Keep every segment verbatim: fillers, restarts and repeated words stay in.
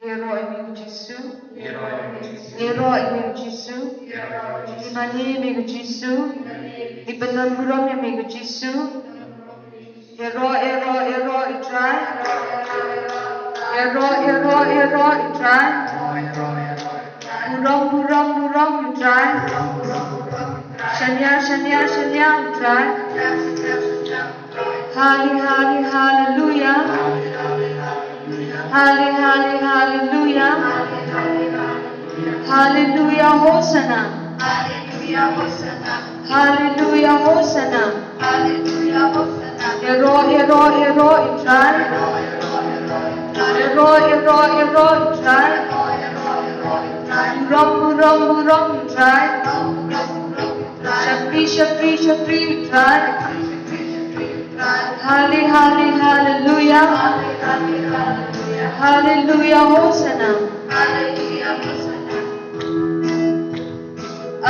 Ïaroh ïa me ko Jisu. Ïaroh ïa me ko Jisu. Ngi mane ïa me ko Jisu. Ngi pynlong burom ïa me ko Jisu. Ïaroh, ïaroh, ïaroh ïa u Trai. Ïaroh, ïaroh, ïaroh ïa u Trai. Burom, burom, burom ïa u Trai. Shaniah, shaniah, shaniah ïa u Trai. Hali, hali, haleluya. Hali, hali, haleluya. Haleluya, hosana. Haleluya, hosana. Ïaroh, ïaroh, ïaroh ïa u Trai. Ïaroh, ïaroh, ïaroh ïa u Trai. Burom, burom, burom ïa u Trai. Shakri, shakri, shakri ïa u Trai. Hali, hali, haleluya. Haleluya, hosana.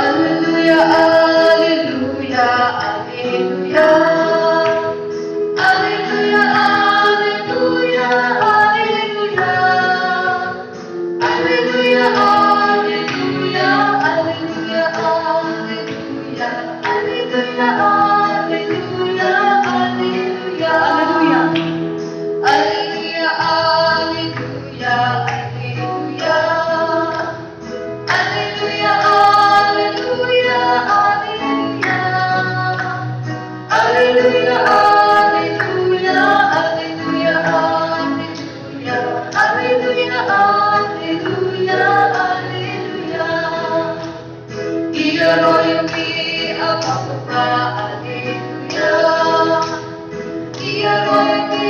Alleluia, alleluia, alleluia. Alleluia, alleluia, alleluia. Alleluia, alleluia, alleluia, alleluia. Alleluia, alleluia, alleluia. Alleluia. Alleluia, alleluia, alleluia. Alleluia, alleluia, alleluia. Alleluia, alleluia, alleluia, alleluia. Alleluia, alleluia, alleluia. Ïaroh ïa me, Abba Kpa, alleluia. Ïaroh ïa me,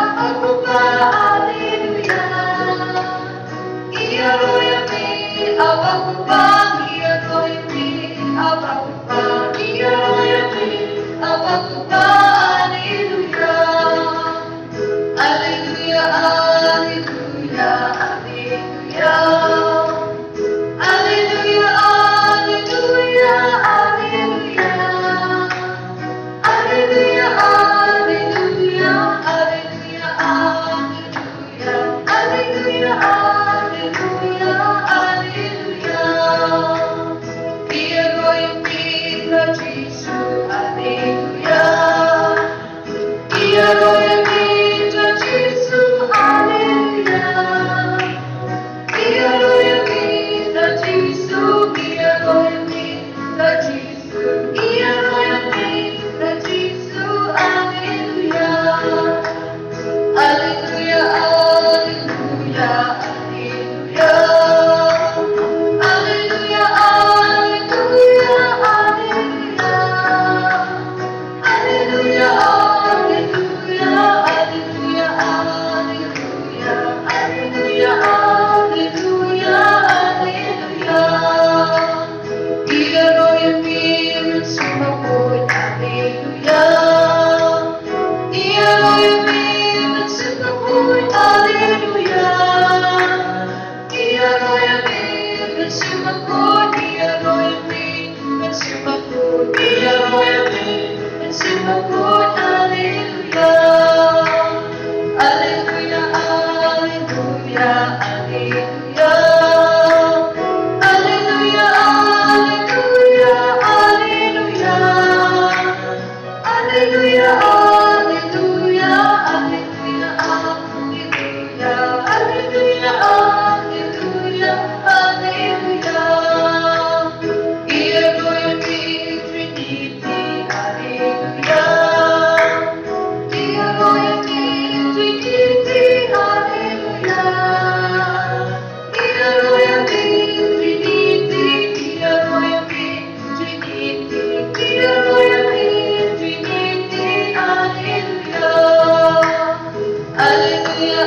Abba Kpa, alleluia. Ïaroh ïa me, Abba Kpa, ïaroh ïa me, Abba Kpa, ïaroh ïa me, Abba Kpa, alleluia. Alleluia, alleluia, alleluia. Alleluia, alleluia, alleluia. Alleluia, alleluia, alleluia, alleluia. Alleluia, alleluia, alleluia. Ïaroh ïa me, Jisu, alleluia. Ïaroh ïa me, Jisu, alleluia. Ïaroh ïa me, Jisu, ïaroh ïa me, Jisu, ïaroh ïa me, Jisu, alleluia. Alleluia, alleluia, alleluia. Alleluia, alleluia, alleluia. Alleluia, alleluia, alleluia, alleluia. Alleluia, alleluia, alleluia. Ïaroh ïa me, Mynsiem Bakhuid, alleluia. Ïaroh ïa me, Mynsiem Bakhuid, alleluia. Ïaroh ïa me, Mynsiem Bakhuid, ïaroh ïa me, Mynsiem Bakhuid, ïaroh ïa me, Mynsiem Bakhuid, alleluia. Alleluia, alleluia, alleluia. Alleluia, alleluia, alleluia. Alleluia, alleluia, alleluia, alleluia. Alleluia, alleluia, alleluia. Ïaroh ïa me, Trinity, alleluia. Ïaroh ïa me, Trinity, alleluia. Ïaroh ïa me, Trinity, ïaroh ïa me, Trinity, ïaroh ïa me, Trinity, alleluia. Alleluia,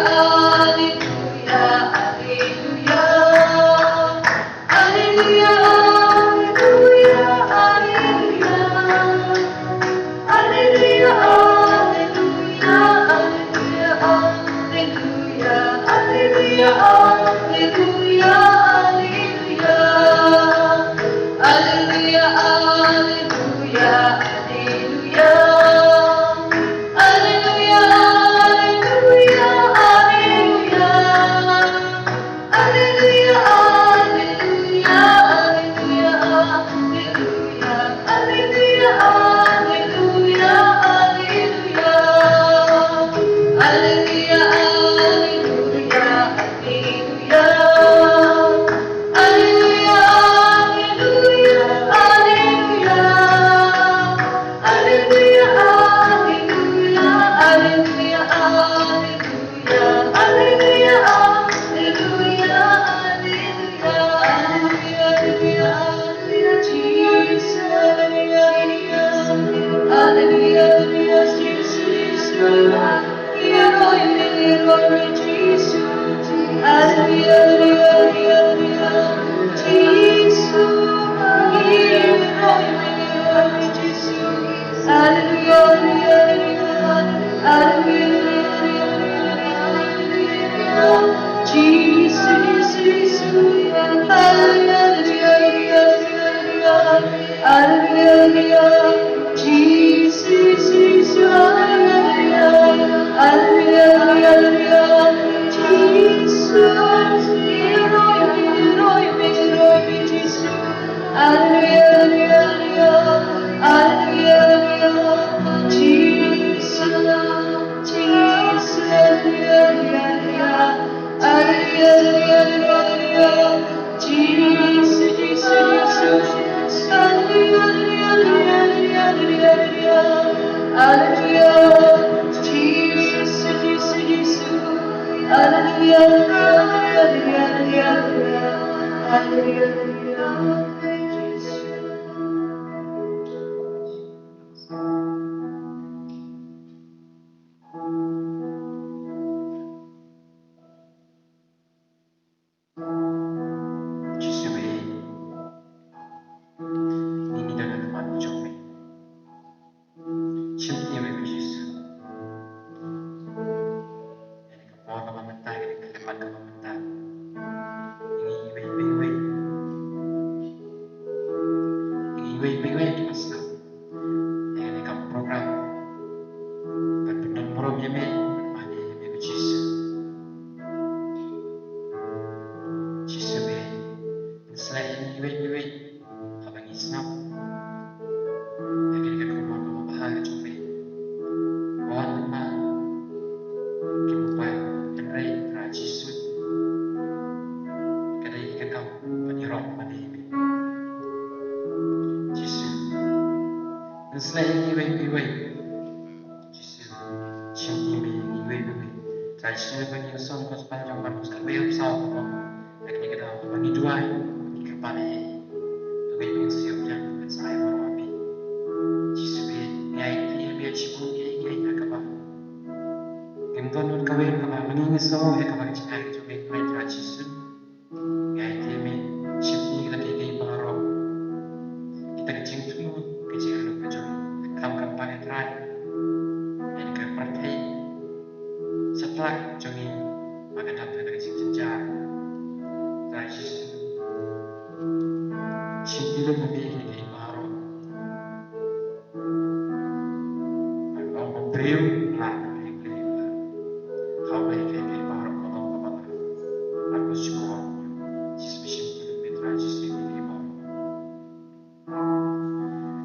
alleluia, alleluia. Alleluia, alleluia, alleluia. Alleluia, alleluia, alleluia, alleluia. Alleluia, alleluia, alleluia. Alleluia, alleluia, alleluia. Alleluia, alleluia, alleluia. Jisu me, ngi don ha khmat jong me. Shim ïa me, Jisu. Ïa kane ka por kaba mynta, ïa kane ka khmat kaba mynta, ngi iwei pa iwei, ngi iwei pa iwei kiba sngap ïa kane ka program. Ban pyndonkam ïa me, ban mane ïa me, Jisu. Jisu me, pynsleh ïa ngi iwei pa iwei haba ngi sngap ïa kane ka khubor kaba bha ka jong me. Wan ma ki bapher, hynrei Trai Jisu, ka dei ka kam ban ïaroh mane ïa me. Jisu, pynsleh ïa ngi iwei pa iwei. Jisu, shim ïa me ngi iwei pa iwei. Trai Jisu, ba ngi ïohsngew ka ktien jong Markos kawei, saw, kaba ong, ha kane ka daw ba ngi duwai, ngi kyrpad ïa me, to ngin ïohsngew ïa ka ktien baroh, amen. Jisu, ngi aiti ïa me shibun ïa ngi ïa kaba ngim don lut kawei kaba ngi ïohsngew ïa kaba ka jingaiei jong me, Trai Jisu. Ngi aiti ïa me, shim ïa ngi lade ngi baroh. Kita ki jingthmu, ki jingïaroh ka jong ngi, khlem kyrpad ïa Trai, ïa ka pyrthei satlak jong ngi, ba ka dap da ka jingjynjar. Trai Jisu, shim ïa ngi lade ngi baroh. Ban long u briew ba la ïeit, ba la kawei ka ïeit baroh ka long kaba la. Markos shiphew, Jisu shim ïa me, Trai Jisu, ïa me baroh.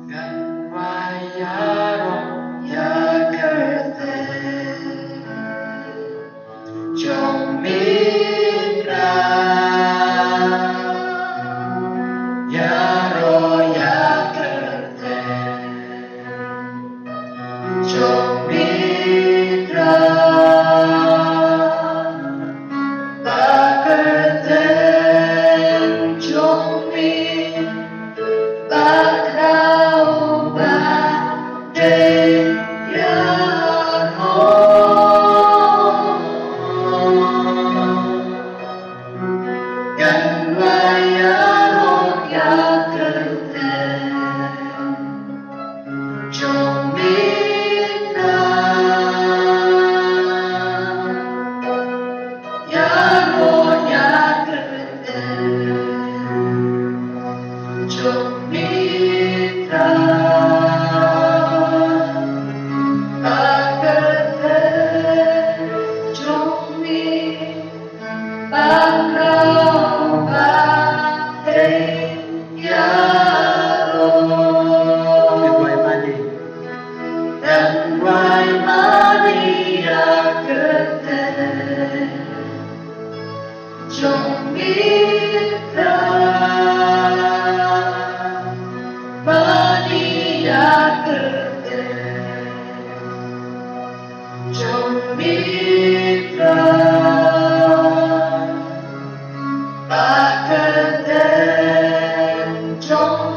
Ngan wai ïaroh ïa ka kyrteng jong me Trai, ïaroh ïa ka kyrteng jong me Trai, ba ka kyrteng jong me ba khraw ba dei ïaroh. Ngan wai ïaroh ïa ka kyrteng jong me Trai, ïaroh ïa ka kyrteng jong me Trai, ba ka kyrteng jong me ba khraw ba dei ïaroh. Ngan wai mane, ngan wai mane ïa ka kyrteng jong me Trai, mane ïa ka kyrteng jong me Trai, ba ka kyrteng jong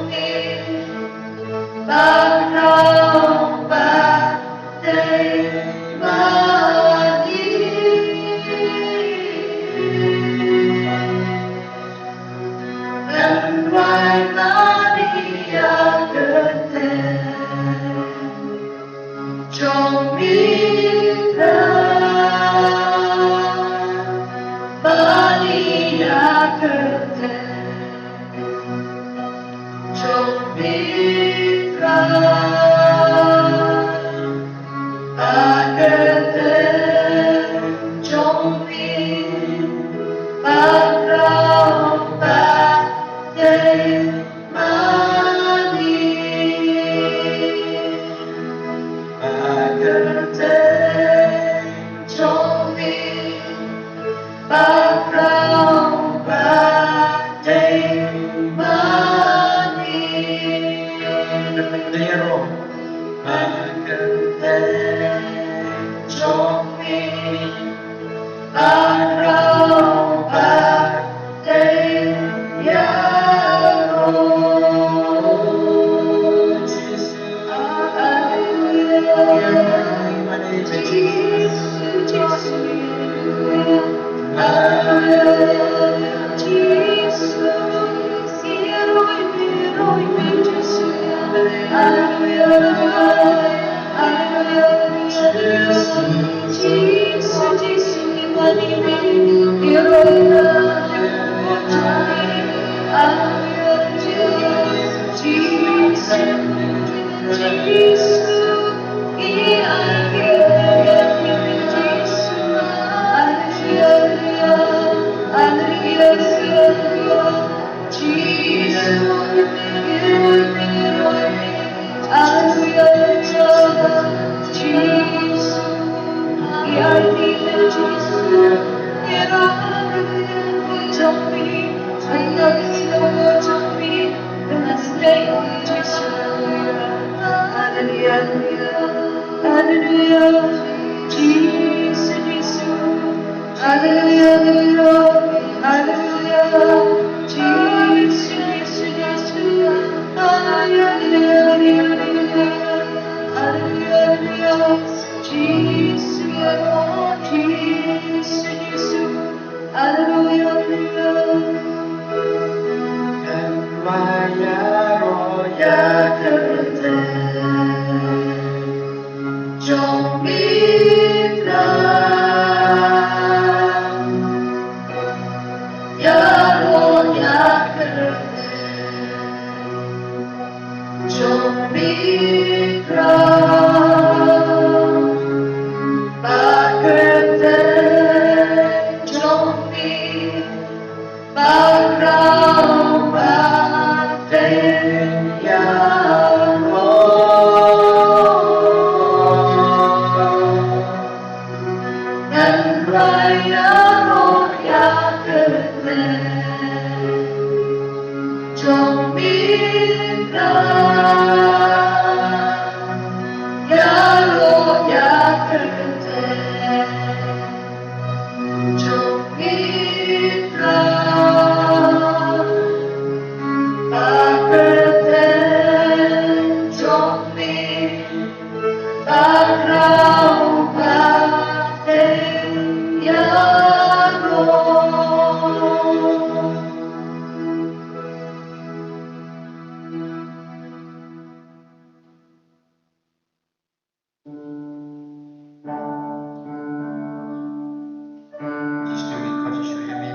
Jisu, ngi khot Jisu ïa me.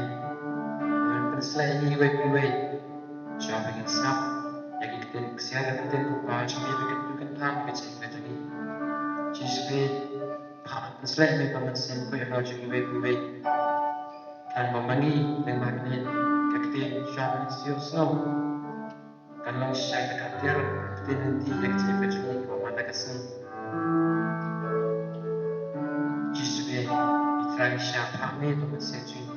Ngan pynsleh ïa ngi iwei pa iwei. Sha ba ngin sngap ïa ki ktien ksiar, ïa ki ktien u ba jong me, ba kin, kin tham ïa ka jingim ka jong ngi. Jisu, ngi phah pynsleh ïa me ba ngan sngewthuh ïa ka jong ngi iwei pa iwei. Khnang ba ma ngi, lem bad kane ka ktien jong ngi siew siew. Kan long shisha ka ktien, ktien lynti ïa ka jingim ka jong ngi kaba man la ka sngi. Jisu, ngi thrang shisha, phah me to mynsiem jong ngi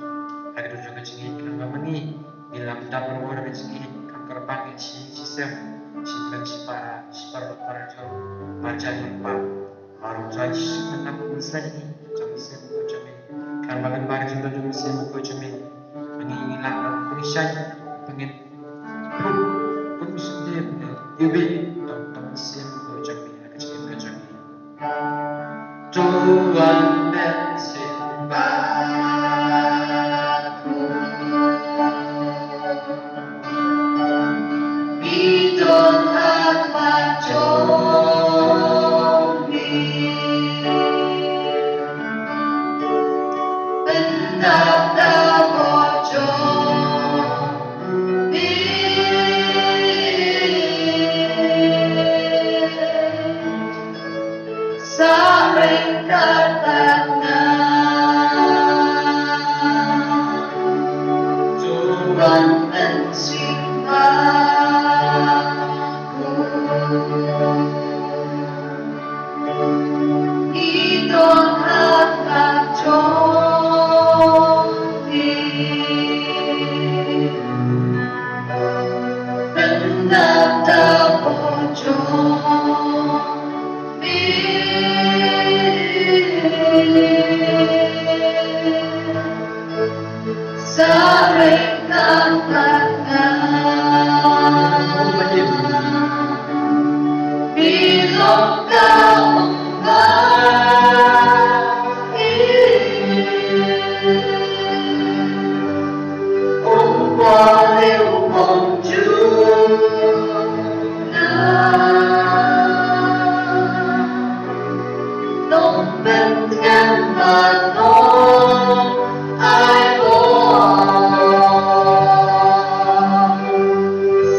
ha ka dur jong ka jingim, khnang ba ma ngi ngin ïalam dap bor bor ha ka jingim, kham kyrpang ïa shisien shisem, shipang shipara, shipara para jong, marjan marpa. Baroh Trai Jisu, ngan ap ngan sleh ïa ngi, jong Mynsiem Bakhuid jong me. Khnang ba lem bad ka jingdon jong Mynsiem Bakhuid jong me, ma ngi ngin lah ban pynshai, ba ngin pynshai, pynshai ïa ngi, ïa ngi, jong, jong Mynsiem Bakhuid jong me ha ka jingim ka jong ngi. To wan Mynsiem Bakhuid. Sa reng ka pat nga. Bilong ka ong ba i. Ong ba leu ong ju na. Nong pyntiang ba nong ai bo.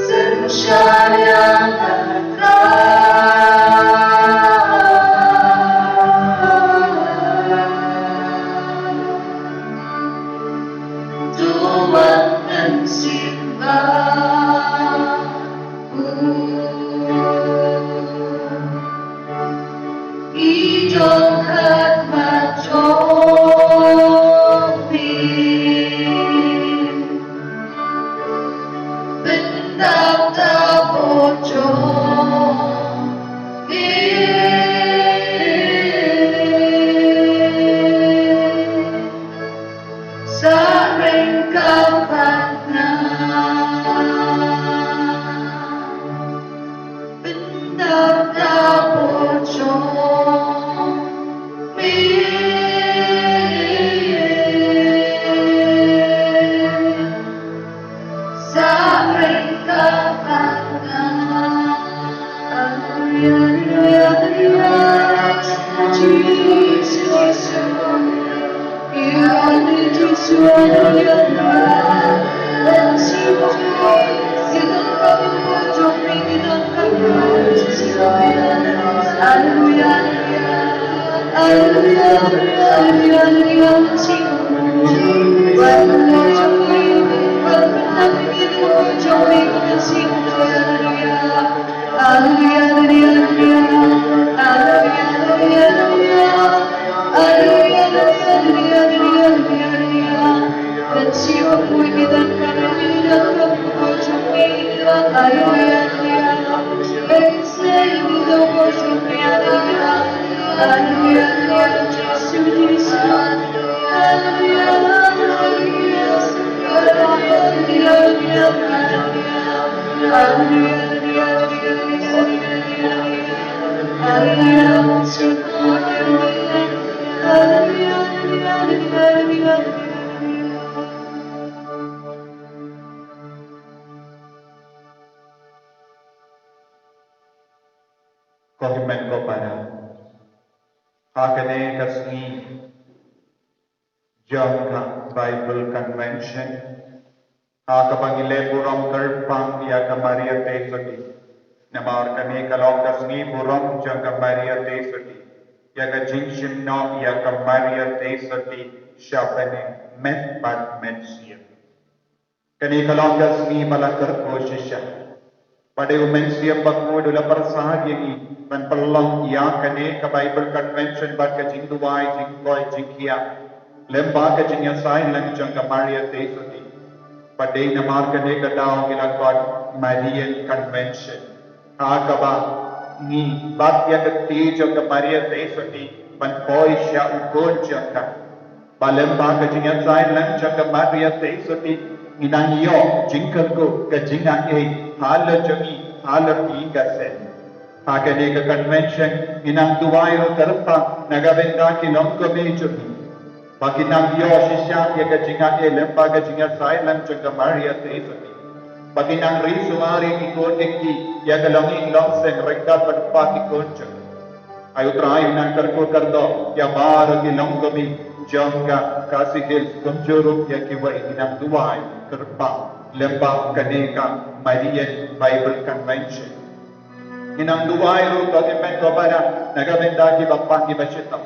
Synshar ïa nga. To wan ngan sngewbha. I jong khat ma jong phi. Bynta ta bor jong phi. Sa reng ka pat nga. Bynta ta bor jong phi. Sa reng ka pat nga. Alleluia, alleluia, Jesus. Ko hynmen ko para, ha kane ka sngi jong ka Bible Convention, ha kaba ngi leh burom kyrpang ïa ka Maria Theisotti. Namar kane ka long ka sngi burom jong ka Maria Theisotti, ïa ka jingshim noh ïa ka Maria Theisotti sha bneng met bad mynsiem. Kane ka long ka sngi ba la kyrkhu shisha. Bad u Mynsiem Bakhuid u la pyrsad ïa ngi ban pynlong ïa kane ka Bible Convention bad ka jingduwai, jingkoit, jingkhiah lyngba ka jingïasaid lang jong ka Maria Theisotti. Bad dei namar kane ka daw ngi la khot Marian Convention, ha kaba ngi bat ïa ka kti jong ka Maria Theisotti ban poi sha u khun jong ka. Ba lyngba ka jingïasaid lang jong ka Maria Theisotti, ngi nang ïoh jingkyrkhu, ka jingaiei halor jong ngi, halor ki ka seng. Ha kane ka convention, ngi nang duwai ruh kyrpang na ka bynta ki longkmie jong ngi, ba kin nang ïoh shisha ïa ka jingaiei lyngba ka jingïasaid lang jong ka Maria Theisotti, ba kin nang ri sumar ïa ki khun ki kti ïa ka longïing longseng ryngkat bad u kpa ki khun jong ngi. Ai U Trai un nang kyrkhu kyrdoh ïa baroh ki longkmie jong ka Khasi Hills, kumjuh ruh ïa kiwei. Ngi nang duwai kyrpang lyngba kane ka Marian Bible Convention. Ngi nang duwai ruh, ko hynmen ko para, na ka bynta kiba pang kiba shitom,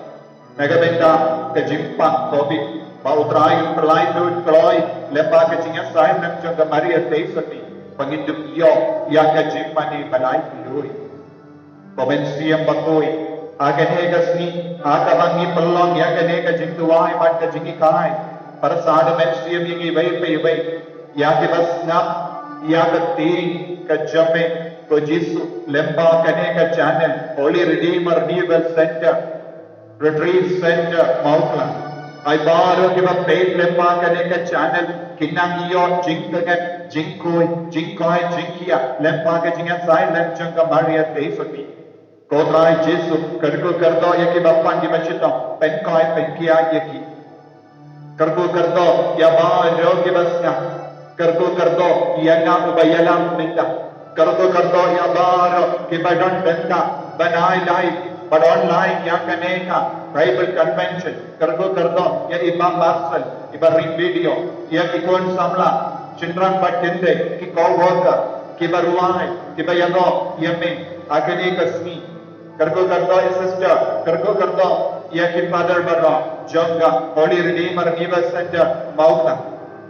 na ka bynta ka jingpang covid, ba U Trai un pynlait lut kloi lyngba ka jingïasaid lang jong ka Maria Theisotti, ba ngin ïoh ïa ka jingmane ba la ïohi. Ko Mynsiem Bakhuid, ha kane ka sngi, ha kaba ngi pynlong ïa kane ka jingduwai bad ka jinghikai, pyrsad Mynsiem ïa ngi iwei pa iwei, ïa kiba sngap ïa ka tieng ka jammeh ko Jisu lyngba kane ka channel Holy Redeemer Renewal Center, Retreat Center, Mawkla. Ai baroh kiba peit lyngba kane ka channel, kin nang ïoh jingkynget, jingkhuid, jingkhuid, jingkhiah lyngba ka jingïasaid lem jong ka Maria Theisotti. Ko Trai Jisu, kyrkhu kyrdoh ïa kiba pang kiba shitom, pynkhuid pynkhiah ïa ki. Kyrkhu kyrdoh ïa baroh kiba sngap. Kyrkhu kyrdoh ïa nga uba ïalam mynta. Kyrkhu kyrdoh ïa baroh kiba don bynta ban ai live bad online ïa kane ka Bible Convention. Kyrkhu kyrdoh ïa i Bah Marcel, iba ring video, ïa ki khun samla, shynrang bad kynthei, ki co-worker, kiba rwai, kiba ïaroh ïa me ha kane ka sngi. Kyrkhu kyrdoh ïa sister, kyrkhu kyrdoh ïa ki father baroh jong ka Holy Redeemer Revival Center Mawkhar.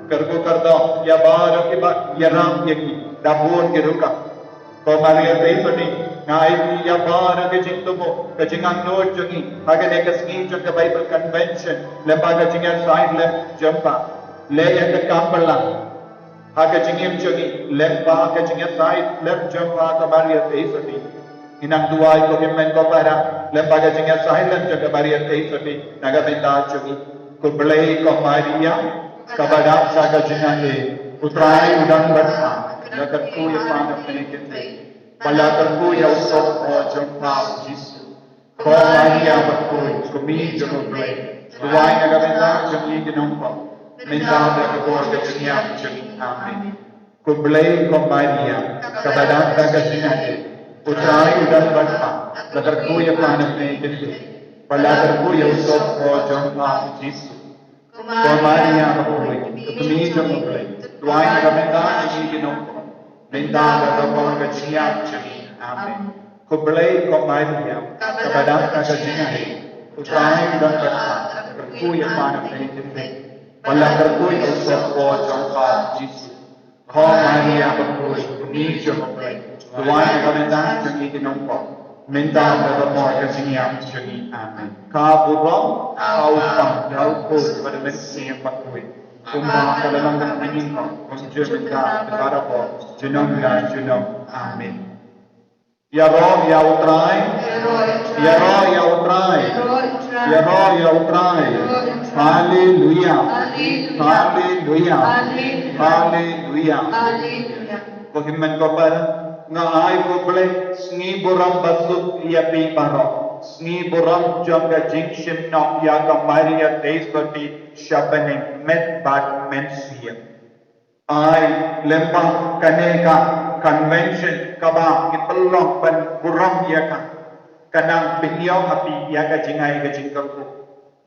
Kyrkhu kyrdoh ïa baroh kiba ïarap ïa ngi da bun ki rukom. Ko Maria Theisotti, nga ai ïa baroh ka jingthmu, ka jingangnud jong ngi ha kane ka sngi jong ka Bible Convention lyngba ka jingïasaid lem jong pha. Leh ïa ka kam balang ha ka jingim jong ngi lyngba ka jingïasaid lem jong pha ko Maria Theisotti. Ngi nang duwai ko hynmen ko para lyngba ka jingïasaid lem jong ka Maria Theisotti na ka bynta jong ngi. Khublei ko Maria, kaba dap da ka jingaiei, U Trai u don bad pha. La kyrkhu ïa pha na pdeng ki kynthei, bad la kyrkhu ïa u soh jong pha u Jisu. Ko Maria bakhuid, kmie jong U Blei, duwai na ka bynta jong ngi ki nongpop, mynta bad ha ka por ka jingïap jong ngi. Amen. Khublei ko Maria, kaba dap da ka jingaiei, U Trai u don bad pha. La kyrkhu ïa pha na pdeng ki kynthei, bad la kyrkhu ïa u soh jong pha u Jisu. Ko Maria bakhuid, kmie jong U Blei, duwai na ka bynta jong ngi ki nongpop, mynta bad ha ka por ka jingïap jong ngi. Amen. Khublei ko Maria, kaba dap da ka jingaiei, U Trai u don bad pha. La kyrkhu ïa pha na pdeng ki kynthei, bad la kyrkhu ïa u soh jong pha u Jisu. Ko Maria bakhuid, kmie jong U Blei, duwai na ka bynta jong ngi ki nongpop, mynta bad ha ka por ka jingïap jong ngi. Amen. Ka burom ha U Kpa, ha U Khun bad ha U Mynsiem Bakhuid, kumba ka la long ha kaba nyngkong, kumjuh mynta bad barabor, junom la junom. Amen. Ïaroh ïa U Trai. Ïaroh ïa U Trai. Ïaroh ïa U Trai. Haleluia. Haleluia. Haleluia. Ko hynmen ko para, nga ai khublei, sngi burom basuk ïa phi baroh. Sngi burom jong ka jingshim noh ïa ka Maria Theisotti sha bneng met bad mynsiem. Ai lyngba kane ka convention kaba ngi pynlong ban burom ïa ka, ka nang pynïoh ha phi ïa ka jingai ka jingkyrkhu.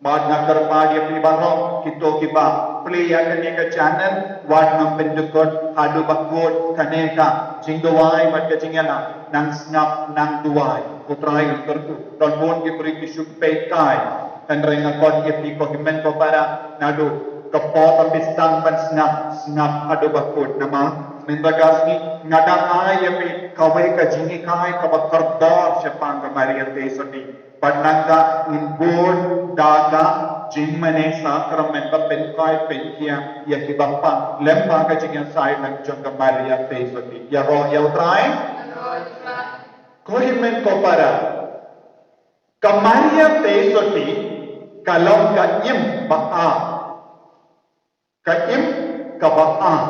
Bad nga kyrpad ïa phi baroh kito kiba plie ïa kane ka channel, wat nang pyndukut haduh ba kut kane ka jingduwai bad ka jingïalang, nang sngap nang duwai. U Trai un kyrkhu. Don bun ki briew ki shu peit kai. Hynrei nga khot ïa phi ko hynmen ko para, naduh ka por ba phi sdang ban sngap, sngap haduh ba kut. Namar mynta ka sngi nga dang ai ïa phi kawei ka jinghikai kaba kordor shaphang ka Maria Theisotti. Bad nangta ngin bud da ka jingmane sakramen ba pynkhuid pynkhiah ïa kiba pang lyngba ka jingïasaid lem jong ka Maria Theisotti. Ïaroh ïa U Trai. Ko hynmen ko para, ka Maria Theisotti ka long ka im ba-ar. Ka im kaba-ar.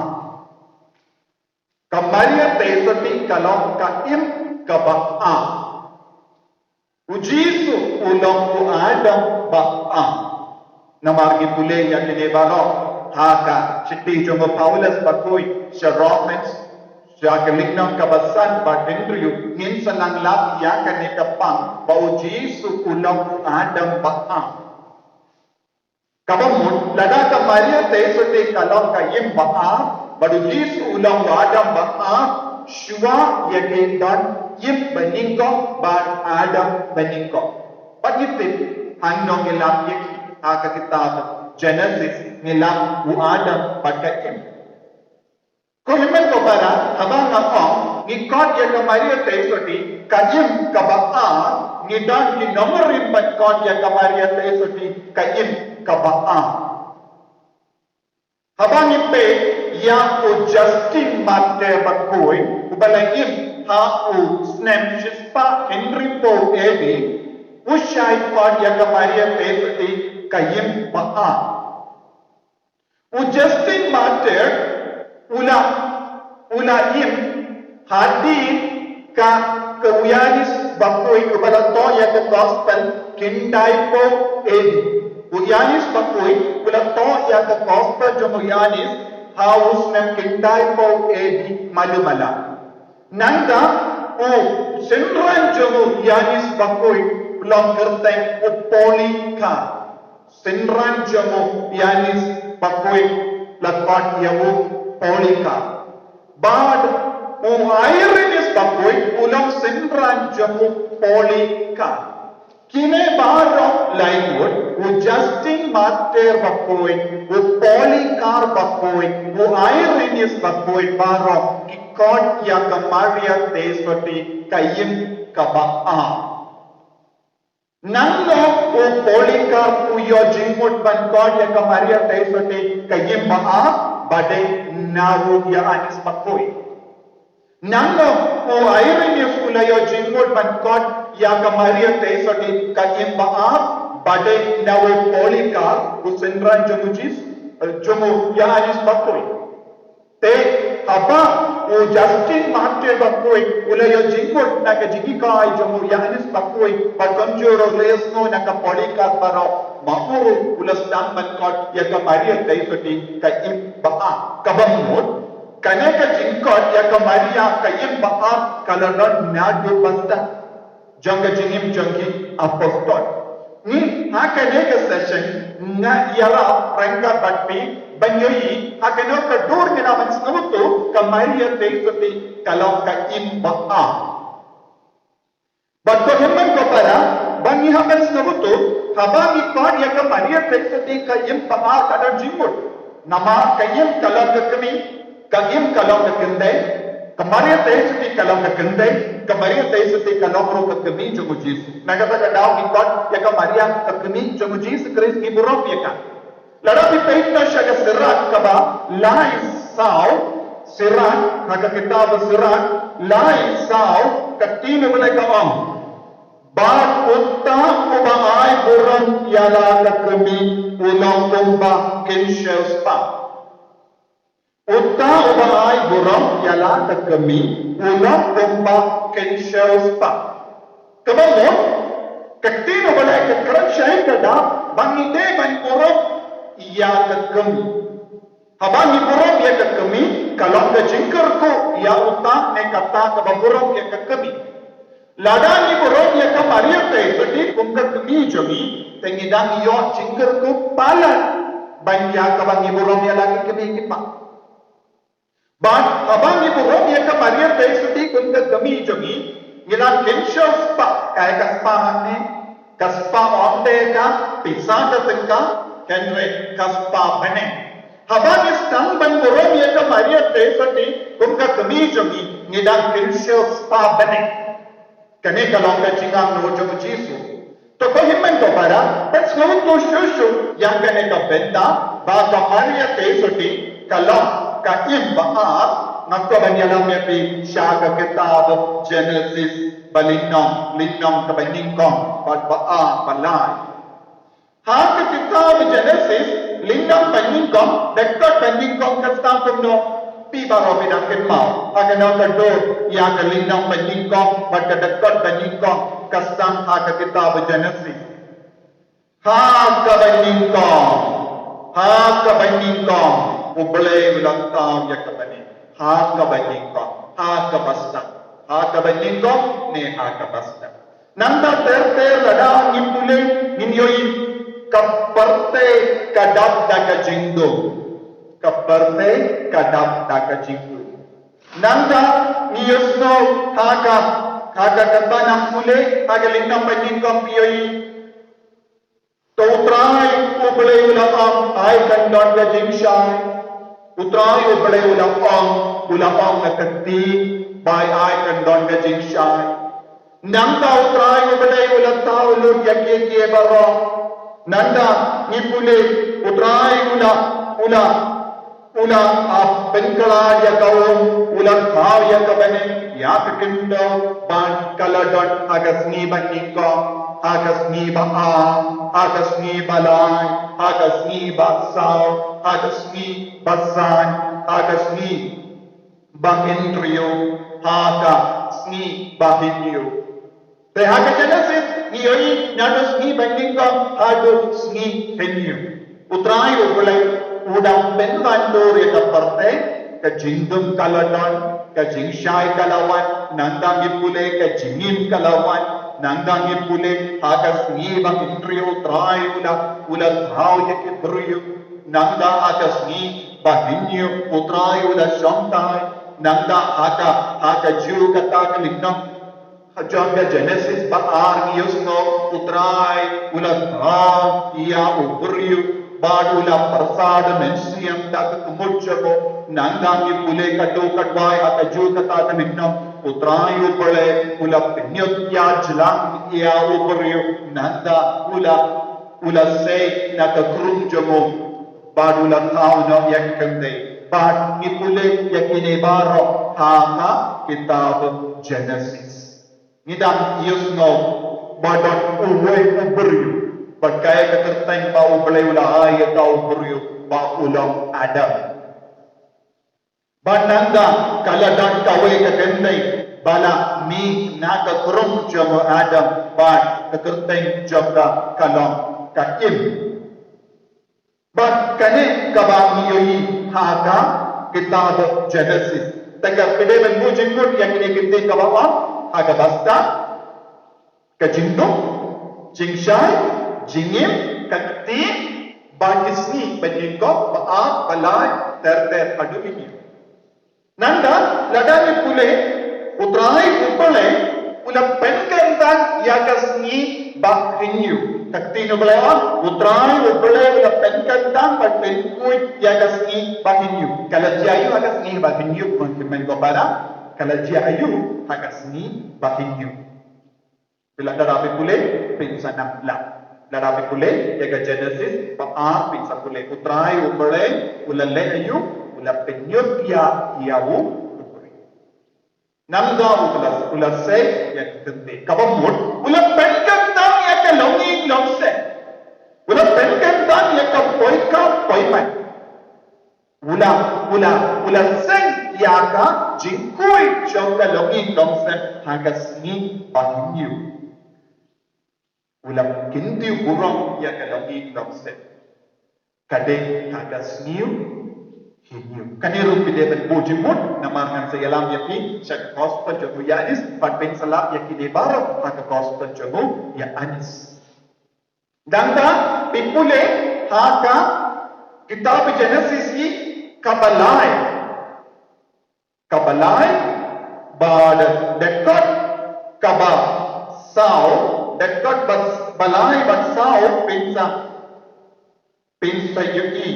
Ka Maria Theisotti ka long ka im kaba-ar. U Jisu u long u Adam ba-ar. Namar ngi pule ïa kine baroh ha ka shithi jong u Paulus bakhuid sha Romans, sha ka lynnong kaba san bad hynriew, ngin sa nang lap ïa kane ka pang ba u Jisu u long u Adam ba-ar. Kaba mut, lada ka Maria Theisotti ka long ka im ba-ar, bad u Jisu u long u Adam ba-ar, shuwa ïa ki don im banyngkong bad Adam banyngkong. Bad ngi tip, hangno ngi lap ïa ki ha ka kitab Genesis, ngi lap u Adam bad ka im. Ko hynmen ko para, haba nga ong ngi khot ïa ka Maria Theisotti ka im kaba-ar, ngi don ki nongrim ban khot ïa ka Maria Theisotti ka im kaba-ar. Haba ngi peit ïa u Justin Martyr bakhuid, uba la im ha u snem shispah hynriewphew A D, u shai khot ïa ka Maria Theisotti ka ïing ba-ar. U Justin Martyr u la, u la ïeng hadien ka, ka u Ïoannis Bakhuid uba la thoh ïa ka gospel khyndai phew A D. U Ïoannis Bakhuid u la thoh ïa ka gospel jong u Ïoannis ha u snem khyndai phew A D malu mala. Nangta u synran jong u Ïoannis Bakhuid u long kyrteng u Polycarp. Synran jong u Ïoannis Bakhuid la khot ïa u Polycarp. Bad u Irenaeus Bakhuid u long synran jong u Polycarp. Kine baroh lai ngut, u Justin Martyr Bakhuid, u Polycarp Bakhuid, u Irenaeus Bakhuid baroh ki khot ïa ka Maria Theisotti ka ïing kaba-ar. Nangno u Polycarp u ïoh jingmut ban khot ïa ka Maria Theisotti ka ïing ba-ar, ba dei na u Ïoannis Bakhuid. Nangno u Irenaeus u la ïoh jingmut ban khot ïa ka Maria Theisotti ka ïing ba-ar, ba dei na u Polycarp u synran jong u Jis, jong u Ïoannis Bakhuid. Te haba u Justin Martyr Bakhuid u la ïoh jingmut na ka jinghikai jong u Ïoannis Bakhuid bad kumjuh ruh lei sngew na ka Polycarp baroh, ma u ruh u la sdang ban khot ïa ka Maria Theisotti ka ïing ba-ar. Kaba mut, kane ka jingkhot ïa ka Maria ka ïing ba-ar ka la don naduh ba stad jong ka jingim jong ki apostol. Ngi ha kane ka session nga ïarap ryngkat bad phi ban ïohi ha kano ka dur ngi lah ban sngewthuh ka Maria Theisotti ka long ka ïing ba-ar. Bad ko hynmen ko para, ba ngi hap ban sngewthuh, haba ngi khot ïa ka Maria Theisotti ka ïing ba-ar ka don jingmut. Namar ka ïing ka long ka kmie, ka ïing ka long ka kynthei, ka Maria Theisotti ka long ka kynthei, ka Maria Theisotti ka long ruh ka kmie jong u Jisu. Na kata ka daw ngi khot ïa ka Maria ka kmie jong u Jisu Khrist, ngi burom ïa ka. Lada phi peit noh sha ka Sirat kaba lai saw, Sirat, ha ka kitab Sirat lai saw, ka ktien U Blei ka ong: Bad uta uba ai burom ïa la ka kmie u long kumba kynshew spah. Uta uba ai burom ïa la ka kmie u long kumba kynshew spah. Kaba mut, ka ktien U Blei ka kren shai ka ong ba ngi dei ban burom ïa ka kmie. Haba ngi burom ïa ka kmie, ka long ka jingkyrkhu ïa uta ne kata kaba burom ïa ka kmie. Lada ngi burom ïa ka Maria Theisotti kum ka kmie jong ngi, te ngi dang ïoh jingkyrkhu palat ban ïa kaba ngi burom ïa la ki kmie ki kpa. Bad haba ngi burom ïa ka Maria Theisotti kum ka kmie jong ngi, ngi la kynshew spah, kaei ka spah hangne, ka spah ym dei ka pisa ka tyngka, hynrei ka spah bneng. Haba ngi sdang ban burom ïa ka Maria Theisotti kum ka kmie jong ngi, ngi dang kynshew spah bneng. Kane ka long ka jingangnud jong u Jisu. To ko hynmen ko para, peit sngewthuh shuh shuh ïa kane ka bynta ba ka Maria Theisotti ka long ka ïing ba-ar. Nga kwah ban ïalam ïa phi sha ka kitab Genesis ba lynnong, lynnong kaba nyngkong, bad ba-ar, ba lai. Ha ka kitab Genesis, lynnong ba nyngkong, dkhot ba nyngkong ka sdang kumno? Phi baroh phi dang kynmaw. Ha kano ka dur ïa ka lynnong ba nyngkong bad ka dkhot ba nyngkong ka sdang ha ka kitab Genesis? Ha kaba nyngkong. Ha kaba nyngkong U Blei u la thaw ïa ka bneng. Ha kaba nyngkong. Ha kaba sdang. Ha kaba nyngkong ne ha kaba sdang. Nangta ter ter lada ngin pule ngin ïohi ka pyrthei ka dap da ka jingdum. Ka pyrthei ka dap da ka jingdum. Nangta ngi ïohsngew ha ka, ha ka kata nang pule ha ka lynnong ba nyngkong phi ïohi. To U Trai U Blei u la ong ai kan don ka jingshai. U Trai U Blei u la ong, u la ong ha ka ktien ba ai kan don ka jingshai. Nangta U Trai U Blei u la thaw lut ïa kiei kiei baroh. Nangta ngi pule U Trai u la, u la, U la, ah, pynkhlaiñ ïa ka um, u la thaw ïa ka bneng, ïa ka khyndew, bad ka la don ha ka sngi ba nyngkong, ha ka sngi ba ar, ha ka sngi ba lai, ha ka sngi ba saw, ha ka sngi ba san, ha ka sngi ba hynriew, ha ka sngi ba hynñiew. Te ha ka Genesis ngi ïohi naduh sngi ba nyngkong haduh sngi hynñiew, U Trai U Blei u dang pynwandur ïa ka pyrthei. Ka jingdum ka la don, ka jingshai ka la wan, nangta ngi pule ka jingim ka la wan, nangta ngi pule ha ka sngi ba hynriew U Trai u la, u la thaw ïa ki briew, nangta ha ka sngi ba hynñiew U Trai u la shongthait, nangta ha ka, ha ka juh kata ka lynnong jong ka Genesis ba ar ngi ïohsngew U Trai u la thaw ïa u briew bad u la pyrsa da mynsiem da ka kmut jong u. Nangta ngi pule ka dei ka dwai ha ka juh kata ka lynnong, U Trai U Blei u la pynïoh ïa jlang ïa u briew, nangta u la, u la sei na ka krung jong u bad u la thaw noh ïa ka kynthei. Bad ngi pule ïa kine baroh ha ka kitab Genesis. Ngi dang ïohsngew ba don uwei u briew, bad kaei ka kyrteng ba U Blei u la ai ïa uta u briew, ba u long Adam. Bad nangta ka la don kawei ka kynthei ba la mih na ka krung jong u Adam, bad ka kyrteng jong ka ka long ka Im. Bad kane kaba ngi ïohi ha ka kitab Genesis. Te ka phi dei ban buh jingmut ïa kine ki ktien kaba ong ha kaba stad, ka jingdum, jingshai, jingim, ka kti, ba ki sngi, ba nyngkong, ba ar, ba lai, ter ter haduh hynñiew. Nangta lada ngi pule, U Trai U Blei u la pynkyntang ïa ka sngi ba hynñiew. Ka ktien U Blei ong, U Trai U Blei u la pynkyntang bad pynkhuid ïa ka sngi ba hynñiew. Ka la jia aïu ha ka sngi ba hynñiew, mon ki mei ko para? Ka la jia aïu ha ka sngi ba hynñiew? Te lada phi pule, phin sa nang lap. Lada phi pule ïa ka Genesis ba ar, phin sa pule, U Trai U Blei u la leh aïu? U la pynïoh ïa, ïa u briew. Nangta u la, u la sei ïa ka kynthei. Kaba mut, u la pynkyntang ïa ka longïing longsem. U la pynkyntang ïa ka poi kap poi man. U la, u la, u la seng ïa ka jingkhuid jong ka longïing longsem ha ka sngi ba hynñiew. U la kyntiew burom ïa ka longïing longsem. Ka dei ha ka sngi hynñiew. Kane ruh phi dei ban buh jingmut, namar ngan sa ïalam ïa phi sha ka gospel jong u Ïoannis, bad phin sa lap ïa kine baroh ha ka gospel jong u Ïoannis. Nangta phi pule ha ka kitab Genesis hi, kaba lai. Kaba lai, bad dkhot kaba saw, dkhot ba, ba lai bad saw phin sa, phin sa ïohi.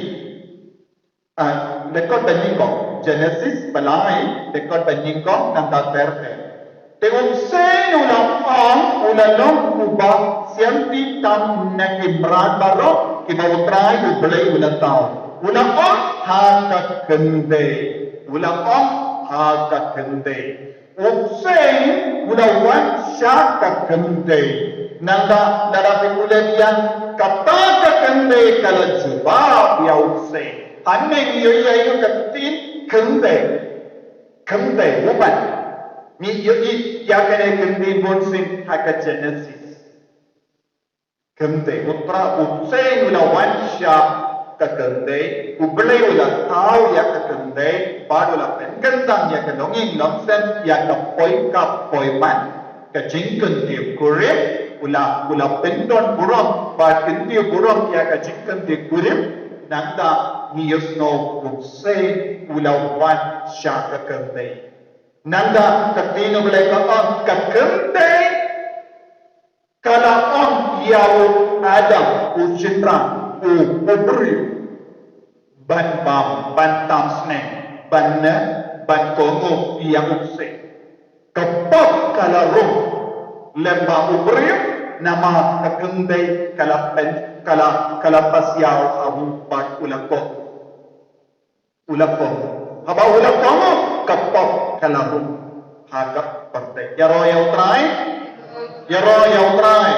Ah, dkhot ba nyngkong, Genesis ba lai, dkhot ba nyngkong, nangta ter ter. Te u bseiñ u la ong, u la long uba sianti tam na ki mrad baroh kiba U Trai U Blei u la thaw. U la ong ha ka kynthei. U la ong ha ka kynthei. U bseiñ u la wan sha ka kynthei. Nangta lada phi pule biang, kata ka kynthei ka la jubab ïa u bseiñ. Hangne ngi ïohi ïa ka ktien kynthei. Kynthei, woman. Ngi ïohi ïa kane ka ktien bunsien ha ka Genesis. Kynthei, U Trai, u bseiñ u la wan sha ka kynthei, U Blei u la thaw ïa ka kynthei, bad u la pynkyntang ïa ka longïing longsem, ïa ka poi kap poi man, ka jingkyntiew kurim, u la, u la pyndon burom, bad kyntiew burom ïa ka jingkyntiew kurim, nangta ngi ïohsngew u bseiñ u la wan sha ka kynthei. Nangta ka ktien U Blei ka ong, ka kynthei ka la ong ïa u Adam, u shynrang, u, u briew, ban bam, ban tam sneng, ban ne, ban kohnguh ïa u bseiñ. Ka pop ka la rung lem bad u briew, namar ka kynthei ka la pyn, ka la, ka la pasiaw ha u bad u la kohnguh. U U la kohnguh. Haba u la kohnguh, ka pop ka la rung ha ka pyrthei. Ïaroh ïa U Trai. Ïaroh ïa U Trai.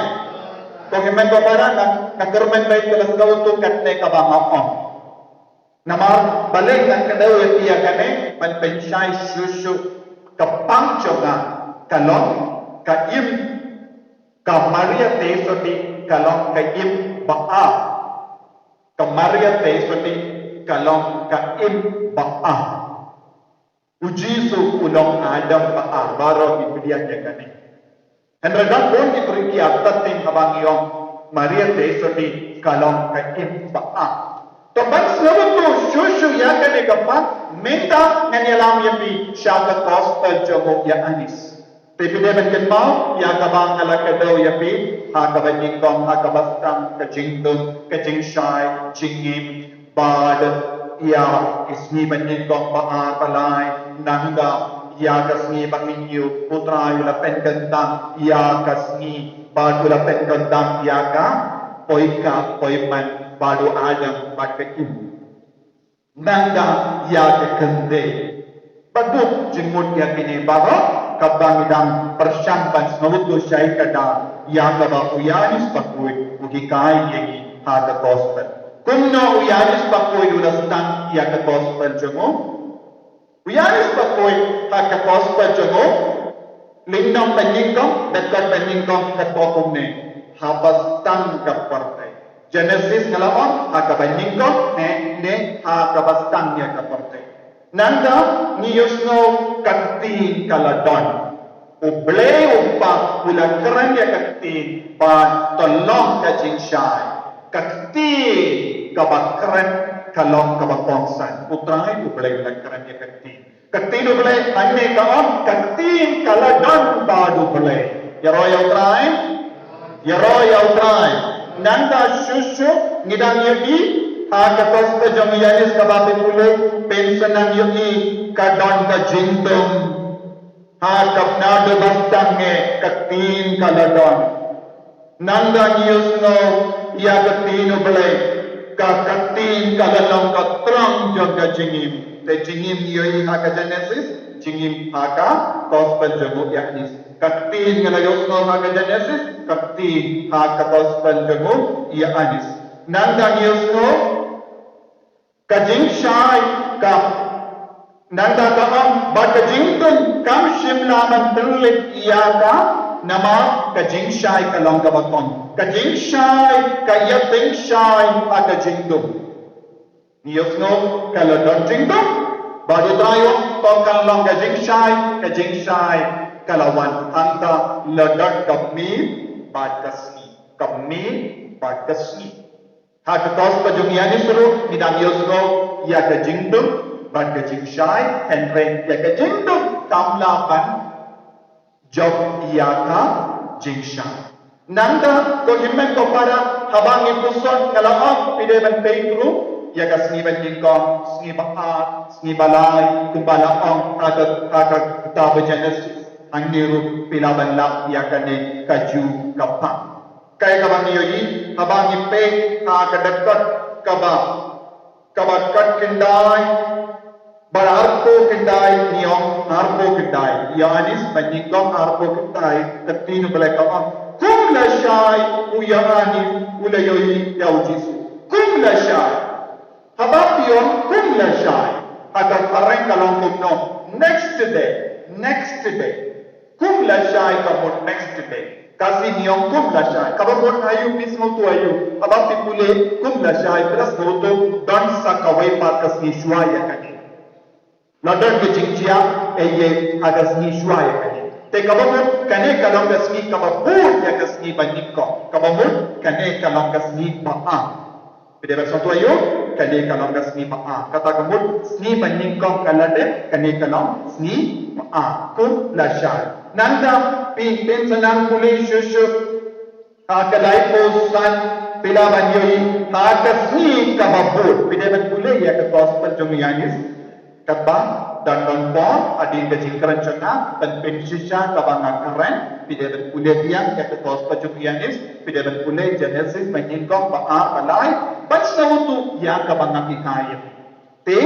Ko hynmen ko para, nga, nga kyrmen beit ka la sngewthuh katne kaba nga ong. Namar balei nga kdew ïa phi ïa kane, ban pynshai shuh shuh. Ka pang jong nga ka long ka im, ka Maria Theisotti ka long ka im ba ar. Ka Maria Theisotti ka long ka im ba ar. U Jisu u long Adam ba ar, baroh ngi pdiang ïa kane. Hynrei don bun ki briew ki ïa tad teng haba ngi ong Maria Theisotti ka long ka im ba ar. To ban sngewthuh shuh shuh ïa kane ka pang, mynta ngan ïalam ïa phi sha ka gospel jong u Ïoannis. Te phi dei ban kynmaw ïa kaba nga la kdew ïa phi ha kaba nyngkong, ha kaba sdang ka jingdum, ka jingshai jingim, bad ïa ki sngi ba nyngkong, ba ar, ba lai, nangta ïa ka sngi ba hynñiew U Trai u la pynkyntang ïa ka sngi, bad u la pynkyntang ïa ka poikap poiman, bad u Adam bad ka Im. Nangta ïa ka kynthei. Bad bun jingmut ïa kine baroh, kaba ngi dang pyrshang ban sngewthuh shai, ka dei ïa kaba u Ïoannis Bakhuid u hikai ïa ngi ha ka gospel. Kumno u Ïoannis Bakhuid u la sdang ïa ka gospel jong u? U Ïoannis Bakhuid ha ka gospel jong u, lynnong ba nyngkong, dkhot ba nyngkong, ka ong kumne: Haba sdang ka pyrthei. Genesis nga la ong, ha kaba nyngkong, ne, ne, ha kaba sdang ïa ka pyrthei. Nangta ngi ïohsngew ka Ktien ka la don. U Blei U Kpa u la kren ïa ka Ktien, bad to long ka jingshai. Ka Ktien kaba kren ka long kaba kongsan. U Trai U Blei u la kren ïa ka Ktien. Ka Ktien U Blei, hangne ka ong, ka Ktien ka la don bad U Blei. Ïaroh ïa U Trai. Ïaroh ïa U Trai. Nangta shuh shuh ngi dang ïohi ha ka gospel jong u Ïoannis, kaba phi pule, phin sa nang ïohi ka don ka jingdum. Ha ka, naduh ba sdang eh ka Ktien ka la don. Nangta ngi ïohsngew ïa ka Ktien U Blei, ka, ka Ktien ka la long ka trong jong ka jingim. Te jingim ngi ïohi ha ka Genesis, jingim ha ka gospel jong u Ïoannis. Ka Ktien ngi la ïohsngew ha ka Genesis, ka Ktien ha ka gospel jong u Ïoannis. Nangta ngi ïohsngew ka jingshai, ka, nangta ka ong, bad ka jingdum kam shym la ban pynlip ïa ka, namar ka jingshai ka long kaba kong. Ka jingshai ka ïa pynshai ha ka jingdum. Ngi ïohsngew ka la don jingdum, bad U Trai u ong, to kan long ka jingshai, ka jingshai ka la wan. Hangta la don ka miet bad ka sngi, ka miet bad ka sngi. Ha ka gospel jong u Ïoannis ruh ngi dang ïohsngew ïa ka jingdum bad ka jingshai, hynrei ïa ka jingdum kam lah ban jop ïa ka jingshai. Nangta ko hynmen ko para, haba ngi puson, nga la ong phi dei ban peit ruh ïa ka sngi ba nyngkong, sngi ba ar, sngi ba lai, kumba la ong ha ka, ha ka kitab Genesis. Hangne ruh phi lah ban lap ïa kane ka juh ka pang. Kaei kaba ngi ïohi, haba ngi peit ha ka dkhot kaba, kaba khatkhyndai bad arphew khyndai, ngi ong arphew khyndai. Ïoannis ba nyngkong arphew khyndai, ka Ktien U Blei ka ong, kum lashai u Ïoannis u la ïohi ïa u Jisu. Kum lashai. Haba phi ong kum lashai, ha ka phareng ka long kumno? Next day, next day. Kum lashai ka mut next day. Khasi ngi ong kum lashai. Kaba mut aïu, phi sngewthuh aïu? Haba phi pule kum lashai, phi la sngewthuh don sa kawei pat ka sngi shuwa ïa kane. La don ka jingjia, eh, ïa ka sngi shuwa ïa kane. Te kaba mut kane ka long ka sngi kaba bud ïa ka sngi ba nyngkong. Kaba mut kane ka long ka sngi ba ar. Phi dei ban sngewthuh aïu? Kane ka long ka sngi ba ar. Kata ka mut sngi ba nyngkong ka la dep, kane ka long sngi ba ar. Kum lashai. Nangta phi, phin sa nang pule shuh shuh ha ka laiphew san, phi lah ban ïohi ha ka sngi kaba bud. Phi dei ban pule ïa ka gospel jong u Ïoannis. Katba don don por, hadien ka jingkren jong nga, ban pynshisha kaba nga kren, phi dei ban pule biang ïa ka gospel jong u Ïoannis, phi dei ban pule Genesis ba nyngkong, ba ar, ba lai, ban sngewthuh ïa kaba nga hikai. Te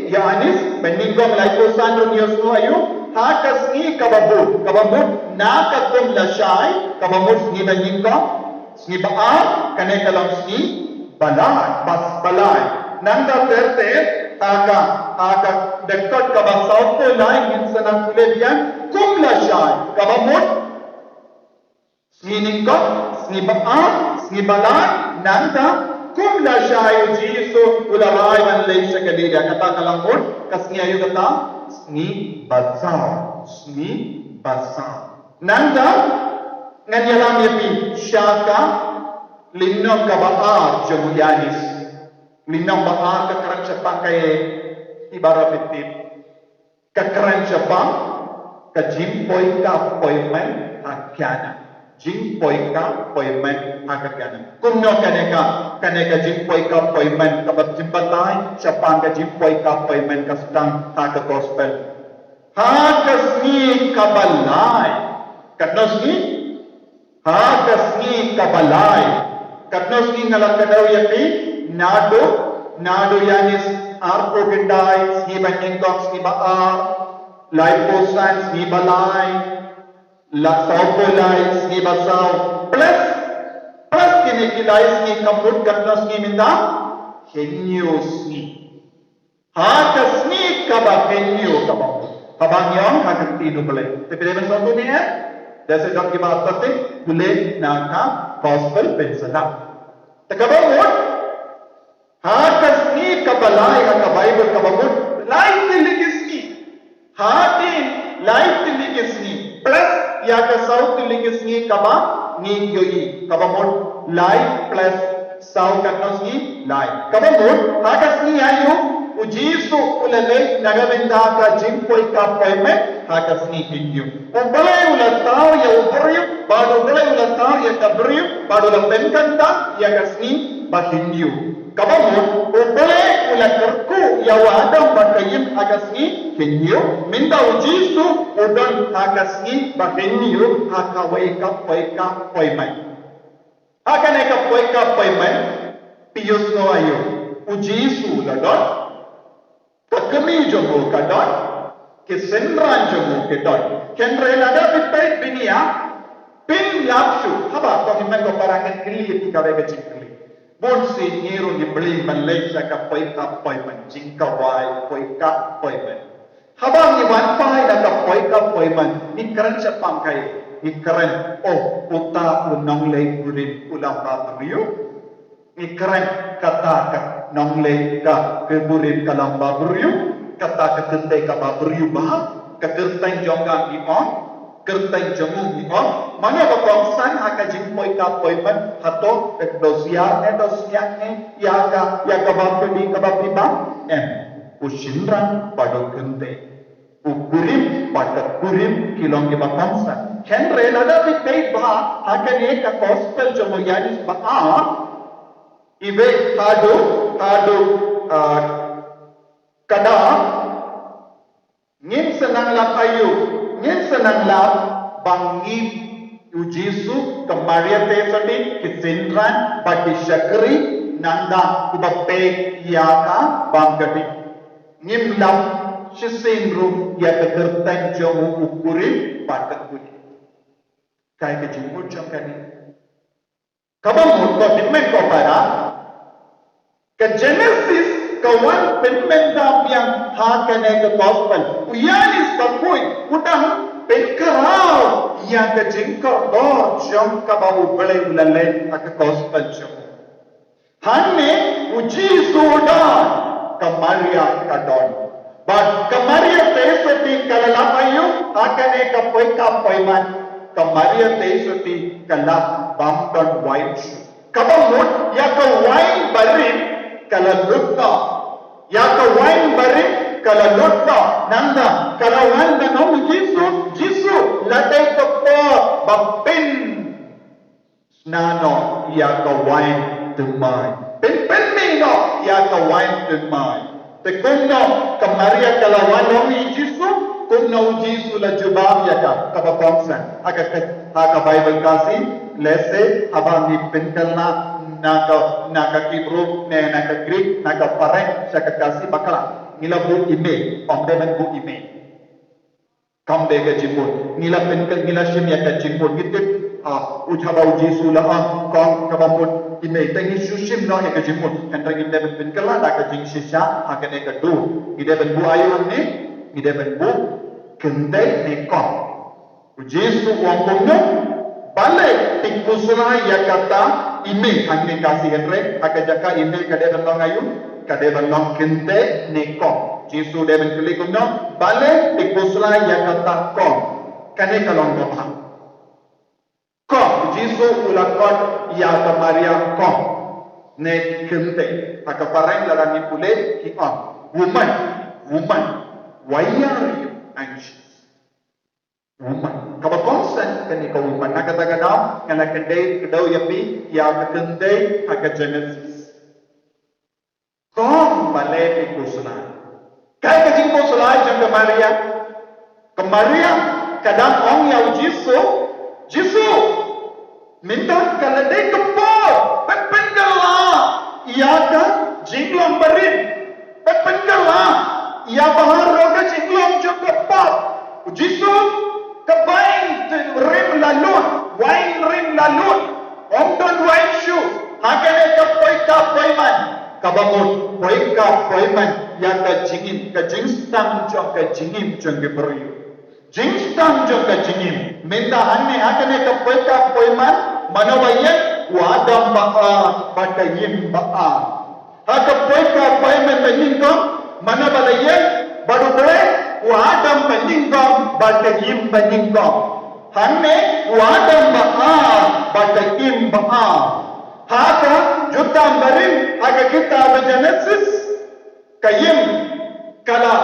ïa anise, ba nyngkong laiphew san ruh ngi ïohsngew aïu, ha ka sngi kaba mut, kaba mut na ka kum lashai, kaba mut sngi ba nyngkong, sngi ba ar, kane ka long sngi ba lai, ba, ba lai. Nangta ter ter, ha ka, ha ka dkhot kaba sawphew lai ngin sa nang pule biang, kum lashai, kaba mut sngi nyngkong, sngi ba ar, sngi ba lai, nangta kum lashai u Jisu u la rai ban leit sha Galilaia, kata ka long mut ka sngi aïu kata, sngi ba saw, sngi ba saw. Nangta ngan ïalam ïa phi sha ka lynnong kaba ar jong u Ïanis. Lynnong ba ar ka kren shaphang kaei, i baroh phi tip. Ka kren shaphang ka jingpoi kap poi men ha Kana. Jingpoi kap poi men ha ka Kana. Kumno kane ka, kane ka jingpoi kap poi men, kaba jingbatai shaphang ka jingpoi kap poi men ka sdang ha ka gospel. Ha ka sngi kaba lai. Katno sngi? Ha ka sngi kaba lai. Katno sngi nga la kdew ïa phi? Naduh, naduh Ïanis arphew khyndai, sngi ba nyngkong, sngi ba ar, laiphew san, sngi ba lai, la sawphew lai, sngi ba saw. Plus, plus kine ki lai sngi ka mut katno sngi mynta? Hynñiew sngi. Ha ka sngi kaba hynñiew kaba, haba ngi ong ha ka ktien U Blei. Te phi dei ban sngewthuh ne em? Da sdang kiba apathetic, pule na ka gospel phin sa lah. Te kaba mut, ha ka sngi kaba lai ha ka Baibl kaba mut, lai tylli ki sngi. Hadien lai tylli ki sngi plus ïa ka saw tylli ki sngi kaba ngi ïohi, kaba mut lai plus saw katno sngi? Lai. Kaba mut ha ka sngi aïu u Jisu u la leit na ka bynta ka jingpoi kap poi men? Ha ka sngi hynñiew. U Blei u la taw ïa u briew, bad u Blei u la taw ïa ka briew, bad u la pynkyntang ïa ka sngi ba hynñiew. Kaba mut u Blei u la kyrkhu ïa u Adam bad ka Im ha ka sngi hynñiew, mynta u Jisu u don ha ka sngi ba hynñiew ha kawei ka poi kap poi men. Ha kane ka poi kap poi men, phi ïohsngew aïu? U Jisu u la don, ka kmie jong u ka don, ki synran jong u ki don. Hynrei lada phi peit bniah, phin lap shuh. Haba ko hynmen ko para ngan kylli ïa phi kawei ka jingkylli. Bun sien ngi ruh ngi bling ban leit sha ka poi kap poi men, jingkwai poi kap poi men. Haba ngi wan phai na ka poi kap poi men, ngi kren shaphang kaei? Ngi kren, oh, uta u nongleit kurim u long ba briew. Ngi kren kata ka nongleit ka, ka kurim ka long ba briew, kata ka kynthei ka ba briew bha, ka kyrteng jong ka ngi ong, kyrteng jong u ngi ong. Mano ba kongsan ha ka jingpoi kap poi men, hato ka dosia ne dosnia ne ïa ka, ïa ka bam phi ka bam phi bam? Em, u shynrang bad u kynthei. U kurim bad ka kurim ki long kiba kongsan. Hynrei lada phi peit bha ha kane ka gospel jong u Ïanis ba ar, iwei haduh, haduh, ah, khyndai, ngin sa nang lap aïu? Ngin sa nang lap ba ngi, u Jisu, ka Maria Theisotti, ki synran bad ki shakri, nangta uba peit ïa ka bam ka dih. Ngim lap shisien ruh ïa ka kyrteng jong u kurim bad ka kurim. Kaei ka jingmut jong kane? Kaba mut ko hynmen ko para, ka Genesis ka wan pynmynta biang ha kane ka gospel. U Ïanis bakhuid u dang pynkhraw ïa ka jingkordor jong kaba U Blei u la leh ha ka gospel jong u. Hangne u Jisu u don, ka Maria ka don. Bad ka Maria Theisotti ka la lap aïu ha kane ka poi kap poi men? Ka Maria Theisotti ka lap bym don wain shuh. Kaba mut ïa ka wain barim ka la lut noh. Ïa ka wain barim ka la lut noh. Nangta ka la wan ban ong u Jisu, Jisu, la dei ka por ba phin sna noh ïa ka wain thymmai. Phin pynmih noh ïa ka wain thymmai. Te kumno ka Maria ka la wan ong ïa u Jisu, kumno u Jisu la jubab ïa ka, kaba kongsan. Ha ka, ha ka Baibl Khasi, lehse haba ngi pynkylla na ka, na ka Hebru ne na ka Greek, na ka Phareng sha ka Khasi bakla. Ngi la buh i mei, ym dei ban buh i mei. Kam dei ka jingmut. Ngi la pynkylla, ngi la shim ïa ka jingmut. Ngi tip, ah, u, haba u Jisu u la ong, kong, kaba mut i mei. Te ngi shu shim noh ïa ka jingmut. Hynrei ngim dei ban pynkylla da ka jingshisha ha kane ka dur. Ngi dei ban buh aïu hangne? Ngi dei ban buh kynthei ne kong. U Jisu u ong kumno? Balei phi khuslai ïa kata i mei? Hangne ka shisha, hynrei ha ka jaka i mei ka dei ban long aïu? Ka dei ban long kynthei ne kong? Jisu dei ban kylli kumno? Balei phi khuslai ïa kata kong? Kane ka long kaba kong. Jisu u la khot ïa ka Maria kong ne kynthei. Ha ka phareng lada ngi pule ki ong, woman, woman, why are you anxious? Woman. Kaba kongsan kane ka woman. Na kata ka daw nga la kdew, kdew ïa phi ïa ka kynthei ha ka Genesis. Kong, balei phi khuslai? Kaei ka jingkhuslai jong ka Maria? Ka Maria ka dang ong ïa u Jisu, Jisu, mynta ka la dei ka por ban pynkylla ïa ka jinglong barim, ban pynkylla ïa baroh ka jinglong jong ka pop. U Jisu, ka bain rim la lut, wain rim la lut. Ym don wain shuh ha kane ka poikap poiman. Kaba mut poikap poiman ïa ka jingim, ka jingsdang jong ka jingim jong ki briew. Jingsdang jong ka jingim. Mynta hangne ha kane ka poikap poiman, mano ba ïeng? U Adam ba ar bad ka Im ba ar. Ha ka poikap poiman ba nyngkong, mano ba la ïeng? Bad U Blei, u Adam ba nyngkong bad ka Im ba nyngkong. Hangne u Adam ba ar bad ka Im ba ar. Ha ka jutang barim ha ka kitab Genesis, ka Im ka la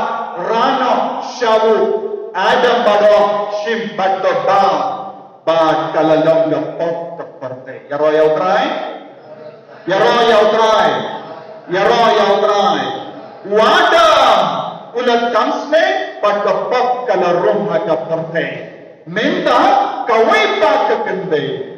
rah noh sha u Adam bad u shim bad u bam bad ka la long ka pop ka pyrthei. Ïaroh ïa U Trai. Ïaroh ïa U Trai. Ïaroh ïa U Trai. U Adam u la tang sne bad ka pop ka la rung ha ka pyrthei. Mynta kawei pat ka kynthei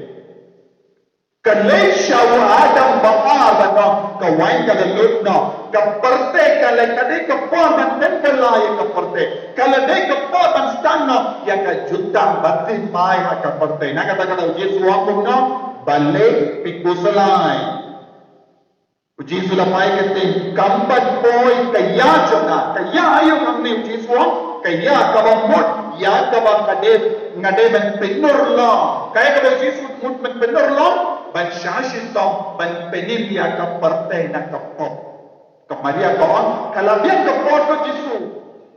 ka leit sha u Adam ba ar, ba noh, ka wain ka la lut noh. Ka pyrthei ka la, ka dei ka por ban pynkylla ïa ka pyrthei. Ka la dei ka por ban sdang noh ïa ka jutang ba thymmai ha ka pyrthei. Na kata ka daw u Jisu u ong kumno? Balei phi khuslai? U Jisu la phai ka ktien, kam pat poi ka ïa jong nga. Ka ïa aïu hangne u Jisu u ong? Ka ïa kaba mut ïa kaba ka dei, nga dei ban pynurlong. Kaei kaba u Jisu u mut ban pynurlong? Ban shah shitom, ban pynim ïa ka pyrthei na ka pop. Ka Maria ka ong, ka la biang ka por ko Jisu.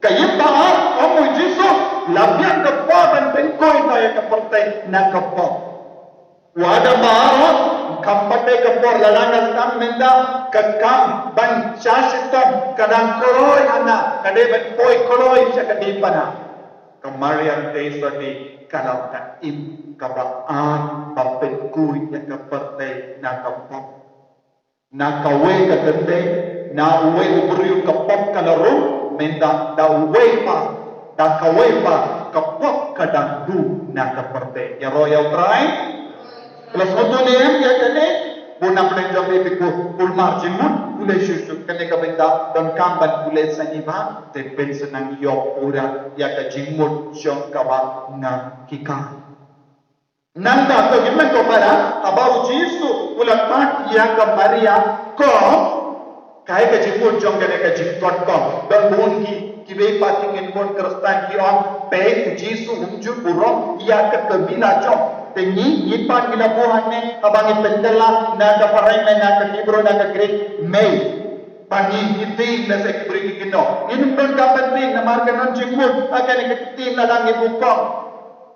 Ka Im ba ar, ong u Jisu, la biang ka por ban pynkhuid noh ïa ka pyrthei na ka pop. U Adam ba ar, kam pat dei ka por, la dang sdang mynta ka kam ban shah shitom, ka dang kloi hangne, ka dei ban poi kloi sha ka diengphna. Ka Maria te sa dei ka la ka Im kaba ar ba pynkhuid ïa ka pyrthei na ka pop. Na kawei ka kynthei, na uwei u briew ka pop ka la rung, mynta da uwei pat, da kawei pat ka pop ka dang du na ka pyrthei. Ïaroh ïa U Trai. Phi la sngewthuh ne em ïa kane? Bun na pdeng jong phi, phi kulmar jingmut, pule shuh shuh. Kane ka bynta donkam ban pule sani ba, te phin sa nang ïoh pura ïa ka jingmut jong kaba nga kyrkhu. Nangta to, ngin ïa kynmaw ba haba u Jisu u la khot ïa ka Maria kong, kaei ka jingmut jong kane ka jingkhot kong? Don bun ki, kiwei pat ki ngin bun Khristan ki ong, peit u Jisu um ju burom ïa ka kabila jong. Te ngi, ngi pat ngi la buh hangne, haba ngi pynkylla na ka phareng ne na ka Hebru, na ka Greek, mei. Ba ngi, ngi tieng lehse ki briew ki kynnoh. Ngim donkam ban tieng namar ka don jingmut ha kane ka ktien, lada ngi buh kong,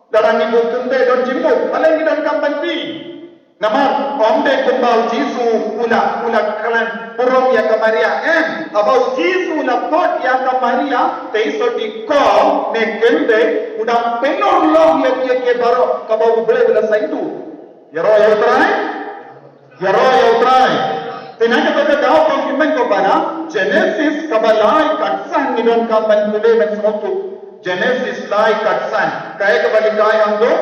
lada ngi buh kynthei, don jingmut. Balei ngi donkam ban tieng? Namar ym dei kumba u Jisu u la, u la kren burom ïa ka Maria, em. Haba u Jisu u la khot ïa ka Maria, te i shu dei kong ne kynthei, u dang pynurlong ïa ki, ïa ki baroh kaba U Blei u la saiñdur. Ïaroh ïa U Trai? Ïaroh ïa U Trai. Te na kata ka daw, ko hynmen ko para, Genesis kaba lai, katsan, ngi donkam ban pule ban sngewthuh. Genesis lai, katsan. Kaei kaba likhai hangto?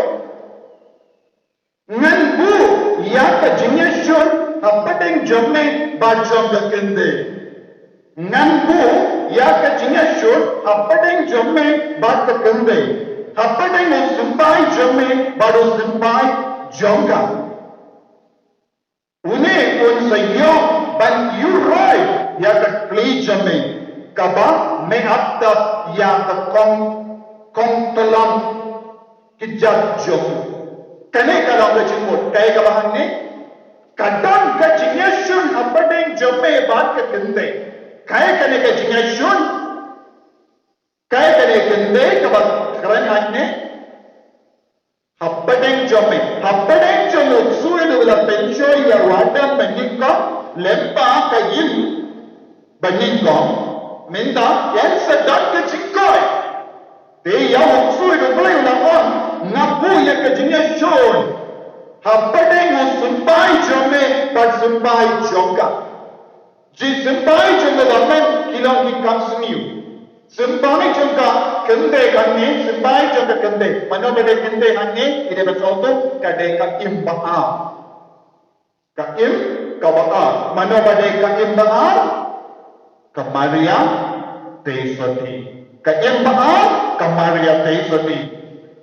Ngan buh ïa ka jingïashun hapdeng jong me bad jong ka kynthei. Ngan buh ïa ka jingïashun hapdeng jong me bad ka kynthei, hapdeng u symbai jong me bad u symbai jong ka. Une un sa ïoh ban ïuroi ïa ka kli jong me, kaba me ap tap ïa ka kong, kong tlam kjat jong u. Kane ka long ka jingmut, kaei kaba hangne? Ka don ka jingïashun hapdeng jong me bad ka kynthei. Kaei kane ka jingïashun? Kaei kane ka kynthei kaba kren hangne? Hapdeng jong me, hapdeng jong u ksuid u la pynshoi ïa u Adam ba nyngkong, lem bad ka Im ba nyngkong, mynta yn sa don ka jingkoit. Te ïa u ksuid u Blei u la ong, nga buh ïa ka jingïashun hapdeng u symbai jong me bad symbai jong ka. Jingsymbai jong ka Bamen ki long ki kam sniew. Symbai jong ka kynthei hangne, symbai jong ka kynthei. Mano ba dei kynthei hangne, ki dei ban sngewthuh, ka dei ka Im Baal. Ka Im, ka Baal. Mano ba dei ka Im Baal? Ka Maria Theisotti. Ka Im Baal, ka Maria Theisotti.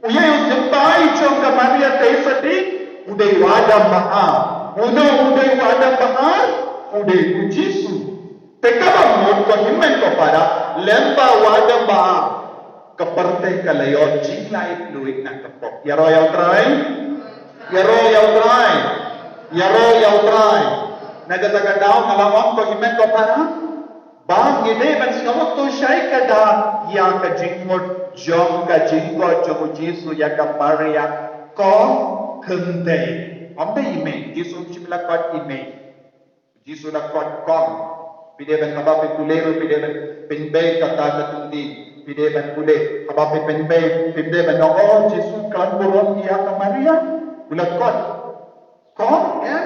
U ïa u symbai jong ka Maria Theisotti, u dei u Adam Baal. Uno u dei u Adam Baal, u dei u Jisu. Te kaba mut ko hynmen ko para, lem bad u Adam Baal, ka pyrthei ka la ïoh jinglait luid na ka pop. Ïaroh ïa u Trai. Ïaroh ïa u Trai. Ïaroh ïa u Trai. Na kata ka daw nga la ong ko hynmen ko para, ba ngi dei ban sngewthuh shai kata ïa ka jingmut jong ka jingkoit jong u Jisu ïa ka Maria, kong kynthei. Ym dei i mei, Jisu um shym la koit i mei. Jisu la koit kong. Phi dei ban, haba phi pule ruh phi dei ban pynbeit kata ka ktien. Phi dei ban pule, haba phi pynbeit, phi dei ban ong, oh, Jisu khlem burom ïa ka Maria. U la koit kong, eh?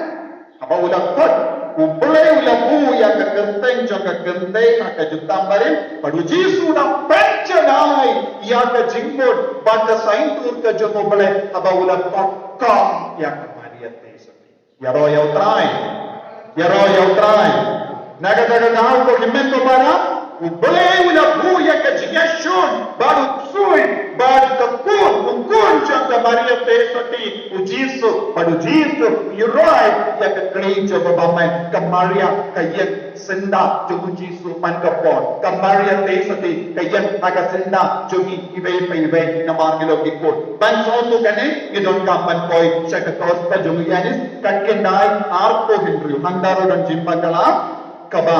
Haba u la koit, U Blei u la buh ïa ka kyrteng jong ka kynthei ha ka jutang barim, bad u Jisu u la pynjanai ïa ka jingmut bad ka saiñdur ka jong U Blei, haba u la koit kong ïa ka Maria Theisotti. Ïaroh ïa u Trai. Ïaroh ïa u Trai. Na kata ka daw ko hynmen ko para, U Blei u la buh ïa ka jingïashun bad u ksuid bad ka khun, u khun jong ka Maria Theisotti, u Jisu, bad u Jisu u ïuroi ïa ka kli jong ka Bamen, ka Maria ka ïeng syndah jong u Jisu man ka por. Ka Maria Theisotti ka ïeng ha ka syndah jong ngi iwei pa iwei namar ngi long ki khun. Ban sngewthuh kane ngi donkam ban poi sha ka Gospel jong u Ïoannis, ka khyndai arphew hynriew. Hangta ruh don jingpynkylla kaba,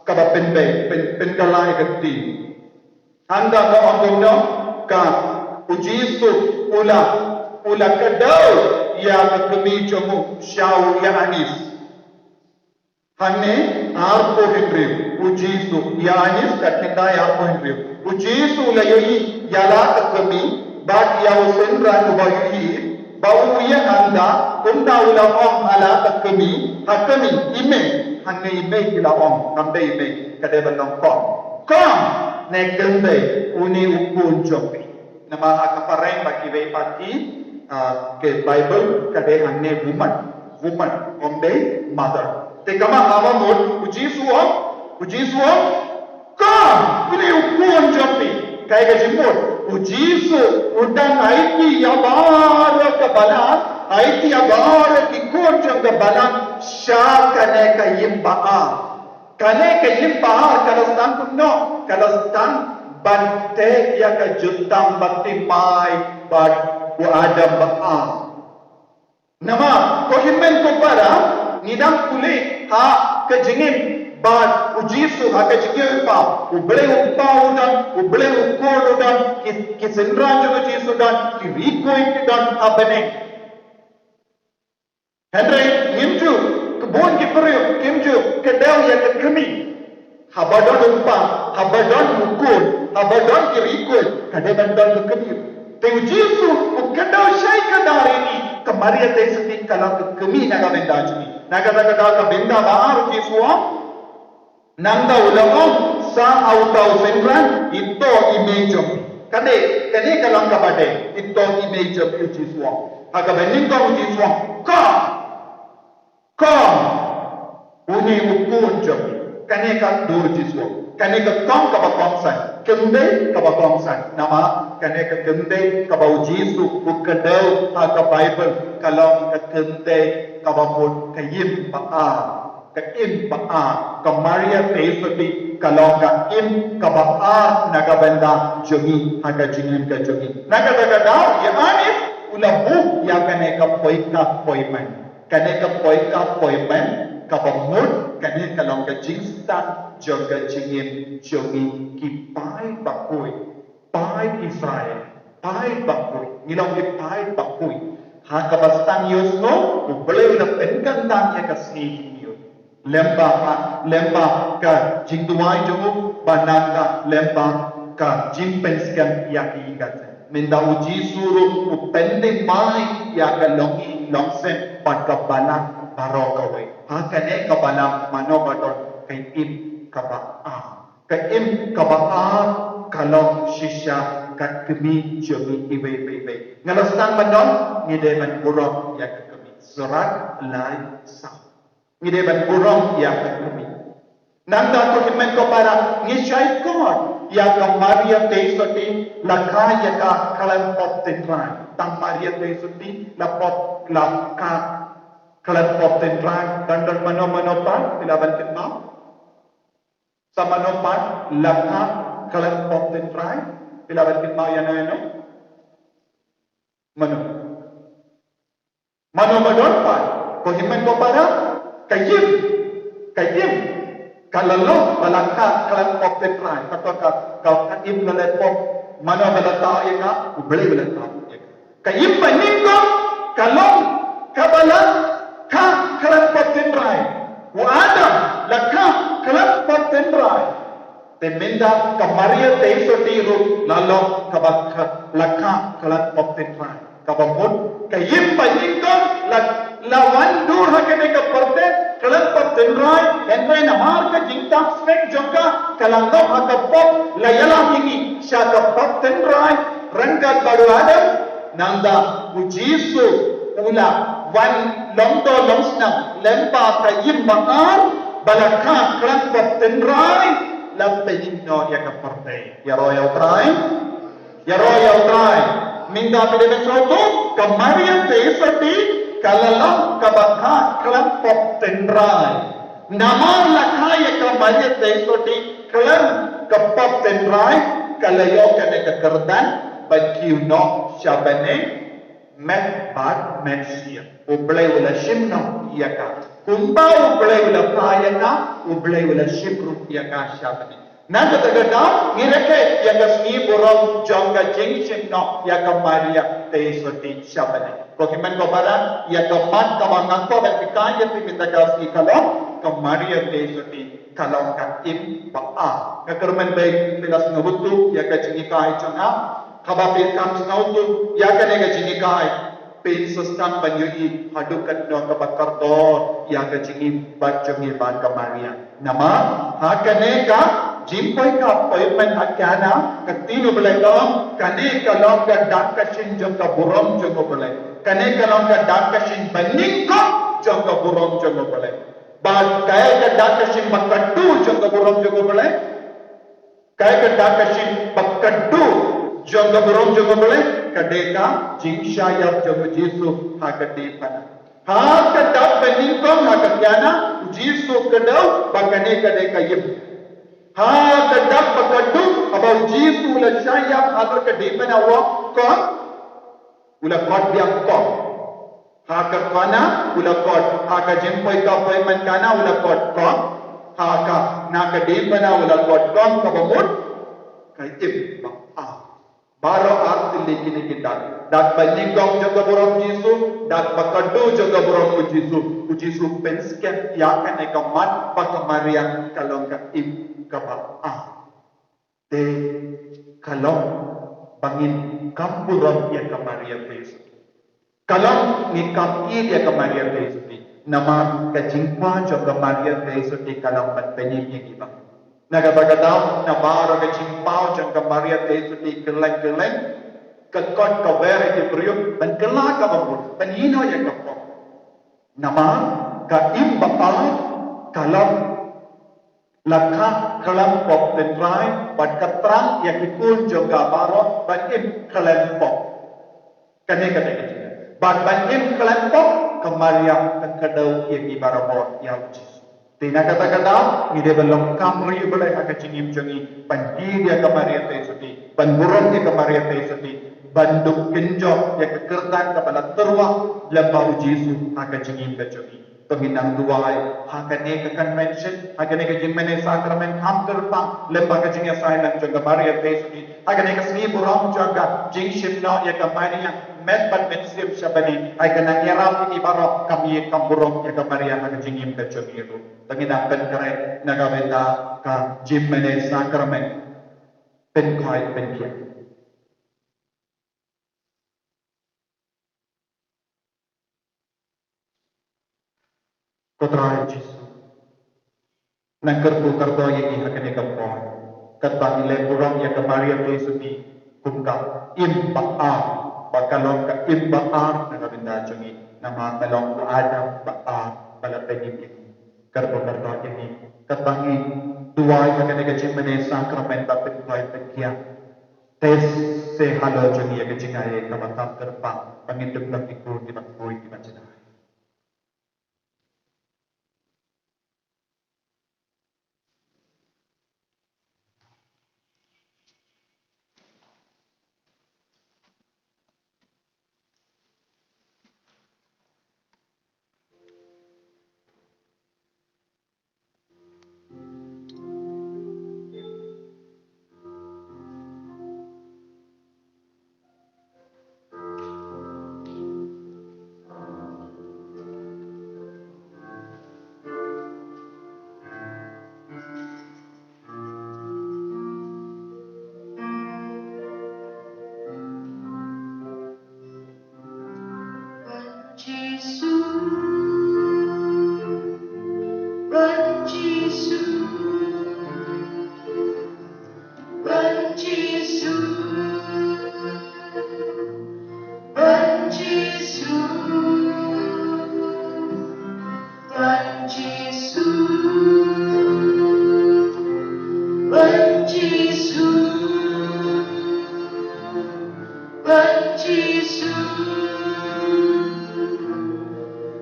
kaba pynbeit, pyn, pynkylla ïa ka ktien. Hangta ka ong kumno, ka u Jisu u la, u la kdew ïa ka kmie jong u sha u Ïoannis. Hangne arphew hynriew, u Jisu, Ïoannis ka khyndai arphew hynriew. U Jisu u la ïohi ïa la ka kmie bad ïa u synran uba ïohi, ba u ïeng hangta, kumta u la ong ha la ka kmie, ha kmie, i mei, hangne i mei ki la ong, kam dei i mei, ka dei ban long kong. Kong, ne kynthei, une u khun jong phi. Namar ha ka phareng bad kiwei pat ki, ah, ki Baibl ka dei hangne woman, woman, ym dei mother. Te kaba, kaba mut u Jisu u ong, u Jisu u ong, kong, une u khun jong phi. Kaei ka jingmut? U Jisu u dang aiti ïa baroh ka balang, aiti ïa baroh ki khun jong ka balang sha kane ka Im Baal. Kane ka Im Baal ka la sdang kumno? Ka la sdang ban teh ïa ka jutang bathymmai bad u Adam Baal. Namar ko hynmen ko para, ngi dang pule ha ka jingim bad u Jisu ha ka jingim ba U Blei u Kpa u don, U Blei u Khun u don, ki, ki synran jong u Jisu don, ki riewkhuid ki don ha bneng. Hynrei ngim ju, ka bun ki briew kim ju kdew ïa ka kmie. Haba don u kpa, haba don u khun, haba don ki riewkhuid, ka dei ban don ka kmie. Te u Jisu u kdew shai kdar ïa ngi, ka Maria Theisotti ka long ka kmie na ka bynta jong ngi. Na kata ka daw ka bynta ba ar u Jisu u ong, nangta u la ong, sa ha uta u synran, ito i mei jong phi. Kane, kane ka long kaba dei, ito i mei jong phi u Jisu u ong. Ha kaba nyngkong u Jisu u ong, kong, kong, une u khun jong phi. Kane ka dur Jisu. Kane ka kong kaba kongsan. Kynthei kaba kongsan. Namar kane ka kynthei kaba u Jisu u kdew ha ka Baibl ka long ka kynthei kaba mut ka im ba ar. Ka im ba ar. Ka Maria Theisotti ka long ka im kaba ar na ka bynta jong ngi ha ka jingim ka jong ngi. Na kata ka daw ïa Anais u la buh ïa kane ka poika poiman. Kane ka poika poiman kaba mut kane ka long ka jingstad jong ka jingim jong ngi ki paid bakhuid, paid Israel, paid bakhuid, ngi long ki paid bakhuid. Ha kaba sdang ïohsngew U Blei u la pynkyntang ïa ka sngi jong ngi. Lyngba, lyngba ka jingduwai jong u bad nangta lyngba ka jingpynskhem ïa ki ïing ki sem. Mynta u Jisu ruh u pynthymmai ïa ka longïing longsem bad ka balang baroh kawei. Ha kane ka balang mano ba don ka im kaba ar. Ka im kaba ar ka long shisha ka kmie jong ngi iwei pa iwei. Nga la sdang ban ong ngi dei ban burom ïa ka kmie. Sura lai saw. Ngi dei ban burom ïa ka kmie. Nangta ko hynmen ko para ngi shait khot ïa ka Maria Theisotti la kha ïa ka khlem pop tynrai. Tang Maria Theisotti la pop la kha khlem pop tynrai. Don don mano mano pat phi lah ban kynmaw. Sa mano pat la kha khlem pop tynrai. Phi lah ban kynmaw ïano ïano. Mano. Mano ba don pat, ko hynmen ko para, ka im, ka im, ka la long ba la kha khlem pop tynrai, kato ka, ka, ka im la leh pop, mano ba la tah ïa ka, U Blei u la tah ïa ka. Ka im ba nyngkong, ka long, kaba la kha khlem pop tynrai. U Adam, la kha khlem pop tynrai. Te mynta ka Maria Theisotti ruh la long kaba kha, la kha khlem pop tynrai. Kaba mut, ka im ba nyngkong la, la wan dur ha kane ka pyrthei khlem pop tynrai, hynrei namar ka jingtap sfek jong ka, ka la ngop ha ka pop, la ïalam ïa ngi sha ka pop tynrai, ryngkat bad u Adam, nangta u Jisu u la wan long doh long snam lyngba ka im ba ar, ba la kha khlem pop tynrai, la pynïap noh ïa ka pyrthei. Ïaroh ïa U Trai. Ïaroh ïa U Trai. Mynta phi dei ban sngewthuh, ka Maria Theisotti ka la long kaba kha khlem pop tynrai. Namar la kha ïa ka Maria Theisotti khlem ka pop tynrai, ka la ïoh kane ka kyrdan ban kiew noh sha bneng met bad met shyiap. U Blei u la shim noh ïa ka. Kumba U Blei u la phah ïa ka, U Blei u la shim ruh ïa ka sha bneng. Na kata ka daw, ngi rakhe ïa ka sngi burom jong ka jingshim noh ïa ka Maria Theisotti sha bneng. Ko hynmen ko para, ïa ka mat kaba nga kwah ban hikai ïa phi mynta ka sngi ka long, ka Maria Theisotti ka long ka im ba ar. Nga kyrmen ba phi la sngewthuh ïa ka jinghikai jong nga. Haba phi kam sngewthuh ïa kane ka jinghikai, phin sa sdang ban ïohi haduh katno kaba kordor ïa ka jingim bad jong ngi bad ka Maria. Namar ha kane ka jingpoi ka appointment ha Kana, ka ktien U Blei ka ong, kane ka long ka dak ka shin jong ka burom jong U Blei. Kane ka long ka dak ka shin ba nyngkong jong ka burom jong U Blei. Bad kaei ka dak ka shin ba khatduh jong ka burom jong U Blei? Kaei ka dak ka shin ba khatduh jong ka burom jong U Blei? Ka dei ka jingshah ïap jong U Jisu ha ka diengphna. Ha ka dak ba nyngkong ha ka Kana, U Jisu u kdew ba kane ka dei ka im. Ha ka dak ba khatduh haba U Jisu u la shah ïap halor ka diengphna, u la khot, u la khot biang kong. Ha ka Kana u la khot, ha ka jingpoi ka appointment Kana u la khot kong. Ha ka, na ka diengphna u la khot kong kaba mut ka im ba ar. Baroh ar tylli kine ki dak. Dak ba nyngkong jong ka burom Jisu, dak ba khatduh jong ka burom U Jisu. U Jisu u pynskhem ïa kane ka mat ba ka Maria ka long ka im kaba ar. Te ka long ba ngin kam burom ïa ka Maria Theisotti. Ka long ngin kam ïeit ïa ka Maria Theisotti. Namar ka jingkwah jong ka Maria Theisotti ka long ban pynïap ïa ngi baroh. Na kata ka daw, na baroh ka jingkwah jong ka Maria Theisotti kylleng kylleng, ka kot ka wer ïa ki briew ban kylla kaba mut, ban ïehnoh ïa ka pop. Namar ka im ba ar ka long La kha khlem pop tynrai, bad ka thrang ïa ki khun jong ka baroh ban im khlem pop. Kane ka dei ka jingeh. Bad ban im khlem pop, ka Maria ka kdew ïa ki baroh ïa u Jisu. Te na kata ka daw, ngi dei ban long kam ri U Blei ha ka jingim jong ngi, ban kiew ïa ka Maria Theisotti, ban burom ïa ka Maria Theisotti, ban dup kynjoh ïa ka kyrdan kaba la tyrwa lyngba u Jisu ha ka jingim ka jong ngi. To ngin nang duwai ha kane ka convention, ha kane ka jingmane sakramen kham kyrpang lyngba ka jingïasaid lang jong ka Maria Theisotti, ha kane ka sngi burom jong ka jingshim noh ïa ka Maria, met bad mynsiem sha bneng, ha ka nang ïarap ïa ki baroh, kam ïeit kam burom ïa ka Maria ha ka jingim ka jong ngi ruh. To ngin nang pynkhreh na ka bynta ka jingmane sakramen. Pynkhoi pynkhiah. Ko Trai Jisu, nang kyrkhu kyrdoh ïa ngi ha kane ka por, katba ngi leh burom ïa ka Maria Theisotti kum ka im ba ar, ba ka long ka im ba ar na ka bynta jong ngi, namar me long u Adam ba ar ba la pynïap ïa ngi. Kyrkhu kyrdoh ïa ngi katba ngi duwai ha kane ka jingmane sakramen ba pynkhoi pynkhiah. Te sa halor jong ngi ïa ka jingaiei kaba kham kyrpang, ba ngin dup long ki khun kiba khuid kiba jngai. Jisu, Wan Jisu, Wan Jisu, Wan Jisu, Wan Jisu, Wan Jisu. Wan Jisu,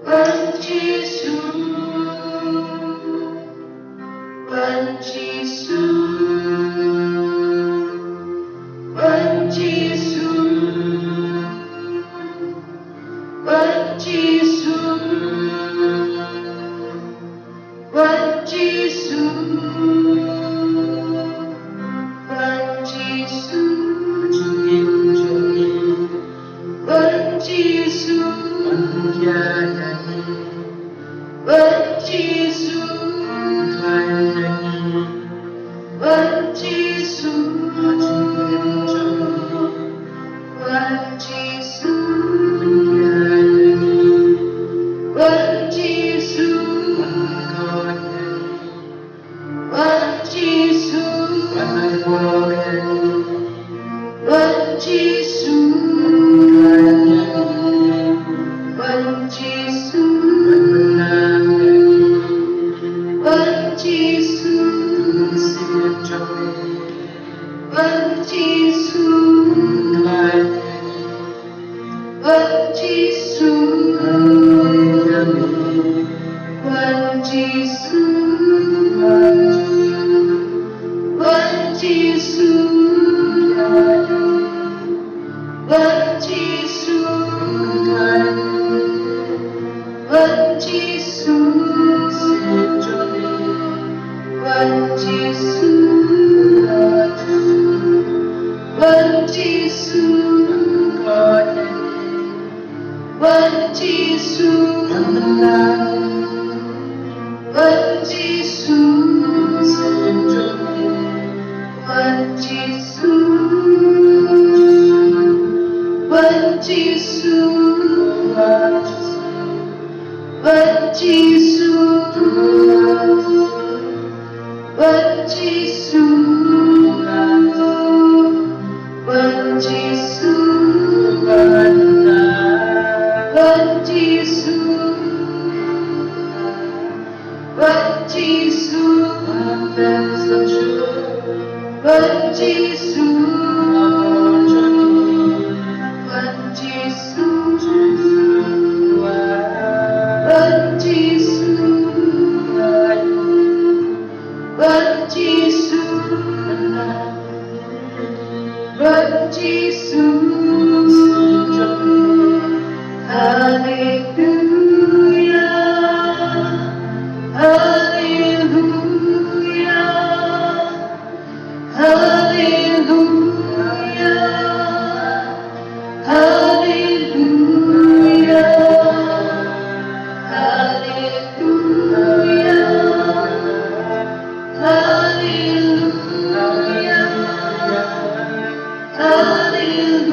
Wan Jisu, Wan Jisu, Wan Jisu, Wan Jisu. Wan Jisu, Wan Jisu, Wan Jisu, Wan Jisu, Wan Jisu, Wan Jisu, Wan Jisu, Wan Jisu, Wan Jisu, Wan Jisu, Wan Jisu, Wan Jisu. Wan Jisu, Wan Jisu, Wan Jisu, Wan Jisu. Wan Jisu, Wan Jisu, Wan Jisu, Wan Jisu, Wan Jisu, Wan Jisu, Wan Jisu, Wan Jisu, Wan Jisu, Wan Jisu, Wan Jisu, Wan Jisu, Jisu, Wan Jisu, Wan Jisu, Wan Jisu, Wan Jisu. Haleluya, haleluya. Haleluya, haleluya, haleluya, haleluya, haleluya, haleluya, haleluya.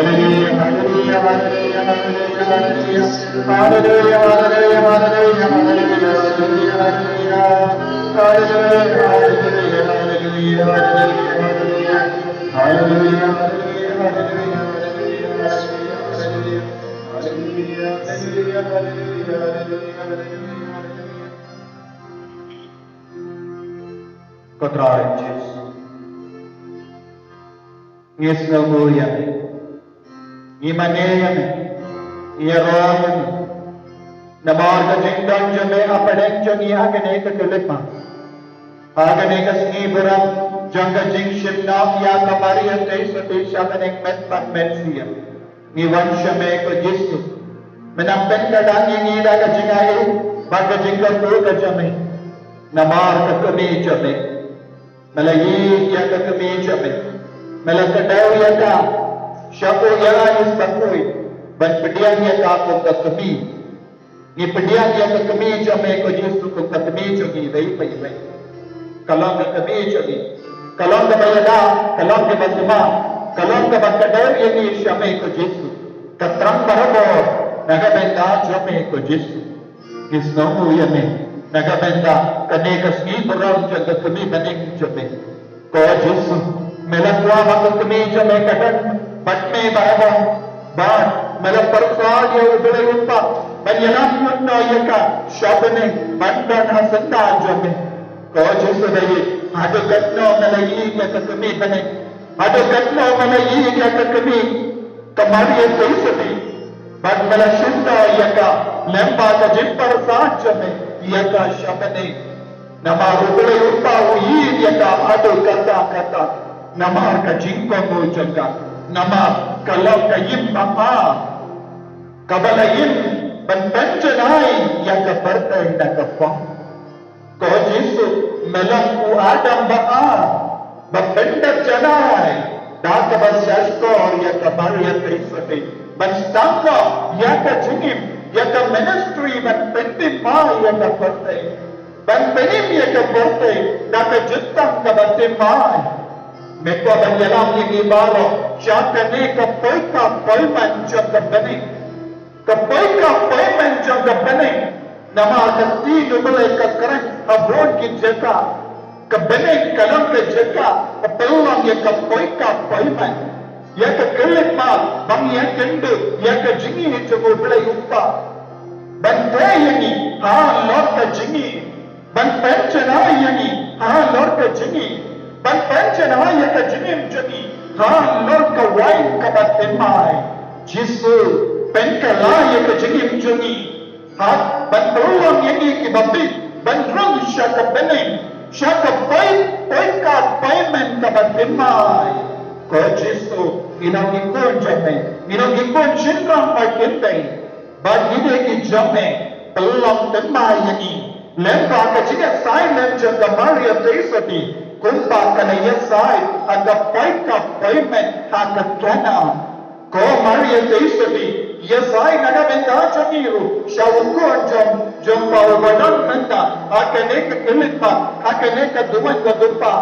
Haleluya. Haleluya. Haleluya. Ko Trai Jisu, ngi sngewnguh ïa me, ngi mane ïa me, ngi ïaroh ïa me. Namar ka jingdon jong me hapdeng jong ngi ha kane ka khyllipmat, ha kane ka sngi burom jong ka jingshim noh ïa ka Maria Theisotti sha bneng met bad met sien. Ngi wan sha me ko Jisu. Me nang pynkyndit ïa ngi da ka jingai bad ka jingkyrkhu ka jong me. Namar ka kmie jong me, me la ïeit ïa ka kmie jong me. Me la kdew ïa ka sha u ïa i sbakhuid ban pdiang ïa ka kum ka kmie. Ngi pdiang ïa ka kmie jong me ko Jisu kum ka kmie jong ngi iwei pa iwei. Ka long ka kmie jong ngi, ka long kaba ïada, ka long kaba sumar, ka long kaba kdew ïa ngi sha me ko Jisu. Ka thrang barabor na ka bynta jong me ko Jisu. Ngi sngewnguh ïa me na ka bynta kane ka sngi burom jong ka kmie bneng jong me. Ko Jisu, me la kwah ba ka kmie jong me ka don bad me barabor. Bad me la pyrshah ïa U Blei U Kpa ban ïalam noh ïa ka sha bneng ban don ha syndah jong me. Ko Jisu ba ïeit, haduh katno me la ïeit ïa ka kmie bneng, haduh katno me la ïeit ïa ka kmie ka Maria Theisotti. Bad me la shim noh ïa ka lyngba ka jingpyrshah jong me ïa ka sha bneng. Namar U Blei U Kpa u ïeit ïa ka haduh katta katta. Namar ka jingkohnguh jong ka. Namar ka long ka ïing ba ar kaba la ïeng ban pynjanai ïa ka pyrthei na ka phong. Ko Jisu, me long u Adam ba ar. Ba pyndep janai da kaba shahshkor ïa ka Maria Theisotti, ban sdang noh ïa ka jingim, ïa ka ministry ban pynthymmai ïa ka pyrthei, ban pynim ïa ka pyrthei da ka jutang kaba thymmai. Me kwah ban ïalam ïa ngi baroh sha kane ka poikap poimen jong ka bneng. Ka poikap poimen jong ka bneng. Namar ka ktien U Blei ka kren ha bun ki jaka. Ka bneng ka long ka jaka ka pynlong ïa ka poikap poimen, ïa ka khyllipmat ban ïakynduh ïa ka jingïeit jong U Blei U Kpa. Ban trei ïa ngi halor ka jingïeit. Ban pynjanai ïa ngi halor ka jingïeit. Ban pynjanai ïa ka jingim jong ngi halor ka wain kaba thymmai. Jisu, pynkylla ïa ka jingim jong ngi. Ha, ban pynlong ïa ngi kiba bit ban rung sha ka bneng, sha ka poi, poikap poimen kaba thymmai. Ko Jisu, ngi long ki khun jong me, ngi long ki khun shynrang ba kynthei. Bad ngi dei ki jong me, pynlong thymmai ïa ngi lyngba ka jingïasai lem jong ka Maria Theisotti, kumba ka la ïasai ha ka poikap poimen ha ka Kana. Ko Maria Theisotti, ïasai na ka bynta jong ngi ruh sha u khun jong, jong pha uba don mynta ha kane ka khyllipmat, ha kane ka duwan ka durpa.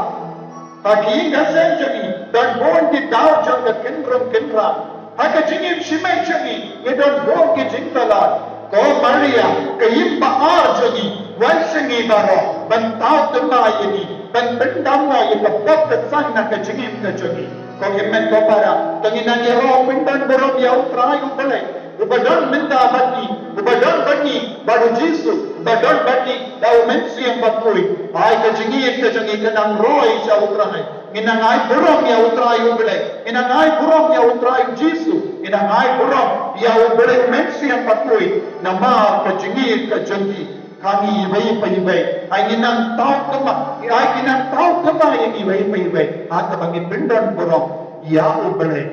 Ha ki ïing ki sem jong ngi don bun ki daw jong ka kynrung kynrang. Ha ka jingim shimet jong ngi, ngi don bun ki jingthoh lad. Ko Maria, ka ïing ba ar jong ngi, wan sha ngi baroh ban thaw thymmai ïa ngi, ban pyndam noh ïa ka pop ka san na ka jingim ka jong ngi. Ko hynmen ko para, to ngin nang ïaroh pyndon burom ïa U Trai U Blei uba don mynta bad ngi, uba don bad ngi bad U Jisu, uba don bad ngi da U Mynsiem Bakhuid. Ai ka jingïeit ka jong ngi kan nang roi sha U Trai. Ngin nang ai burom ïa U Trai U Blei, ngin nang ai burom ïa U Trai U Jisu, ngin nang ai burom ïa U Blei U Mynsiem Bakhuid. Namar ka jingïeit ka jong ngi, ha ngi iwei pa iwei. Ai ngin nang thaw thymmai, ai ngin nang thaw thymmai ïa ngi iwei pa iwei ha kaba ngi pyndon burom ïa U Blei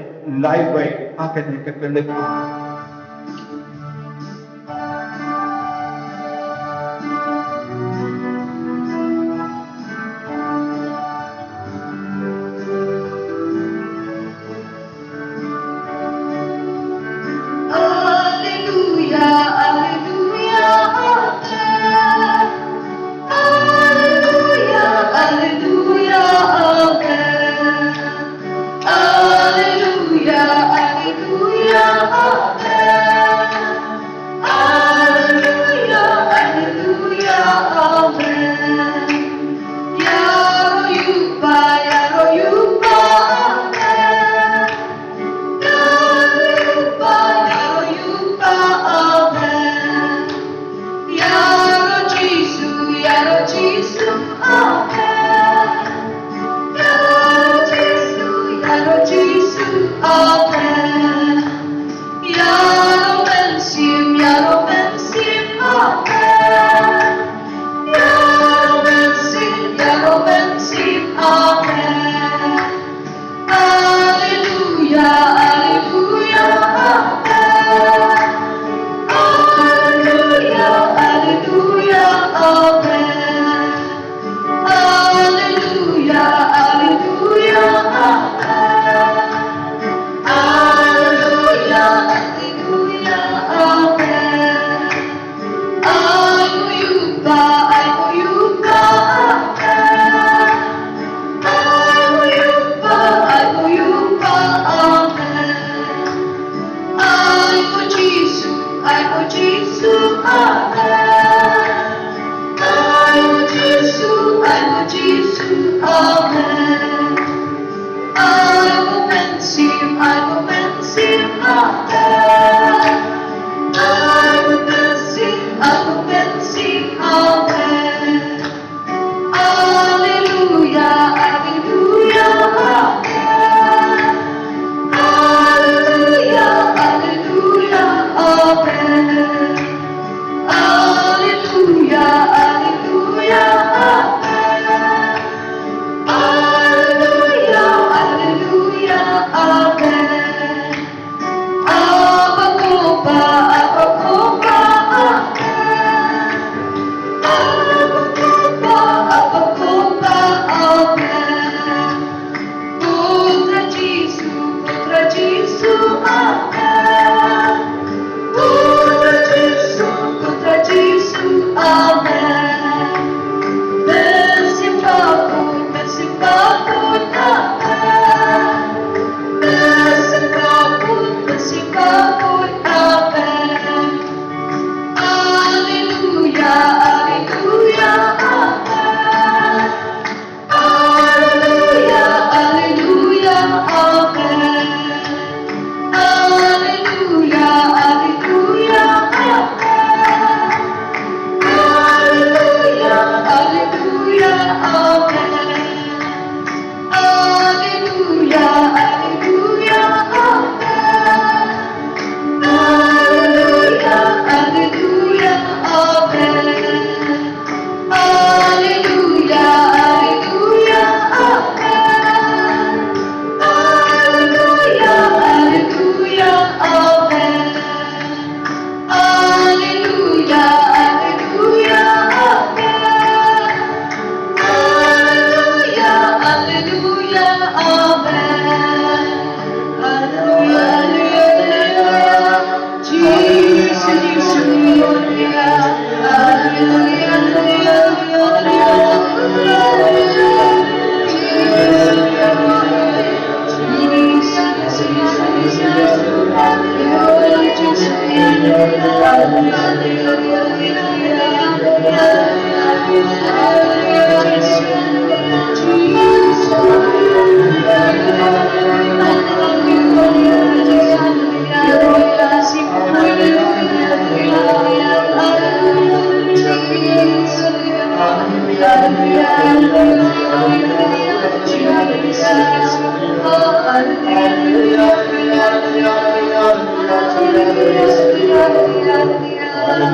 laiwei ha kane ka khyllipmat. Alleluia, alleluia, amen. Alleluia, alleluia, amen. Alleluia, alleluia, amen. Alleluia, alleluia, amen. Ïaroh ïa u Kpa, ïaroh ïa u Kpa, amen. Ïaroh ïa u Kpa, ïaroh ïa u Kpa, amen. Ïaroh Jisu, ïaroh Jisu, amen. Ïaroh Jisu, ïaroh Jisu, amen. Ïaroh Mynsiem, ïaroh Mynsiem, amen. Ïaroh Mynsiem, ïaroh Mynsiem, amen. Alleluia, alleluia, amen. Alleluia, alleluia, amen. Alleluia, alleluia, amen. Alleluia, alleluia, amen. Ai nguh ïa u Kpa, ai nguh ïa u Kpa, amen. Ai nguh ïa u Kpa, ai nguh ïa u Kpa, amen. Ai nguh Jisu, ai nguh Jisu, amen. Ai nguh Jisu, ai nguh Jisu, amen. Ai nguh Mynsiem, ai nguh Mynsiem, amen. Ai nguh Mynsiem, ai nguh Mynsiem, amen. Alleluia, alleluia, amen. Alleluia, alleluia, amen. Alleluia, alleluia, amen. Alleluia, alleluia, amen. Abba ko Pa, Abba ko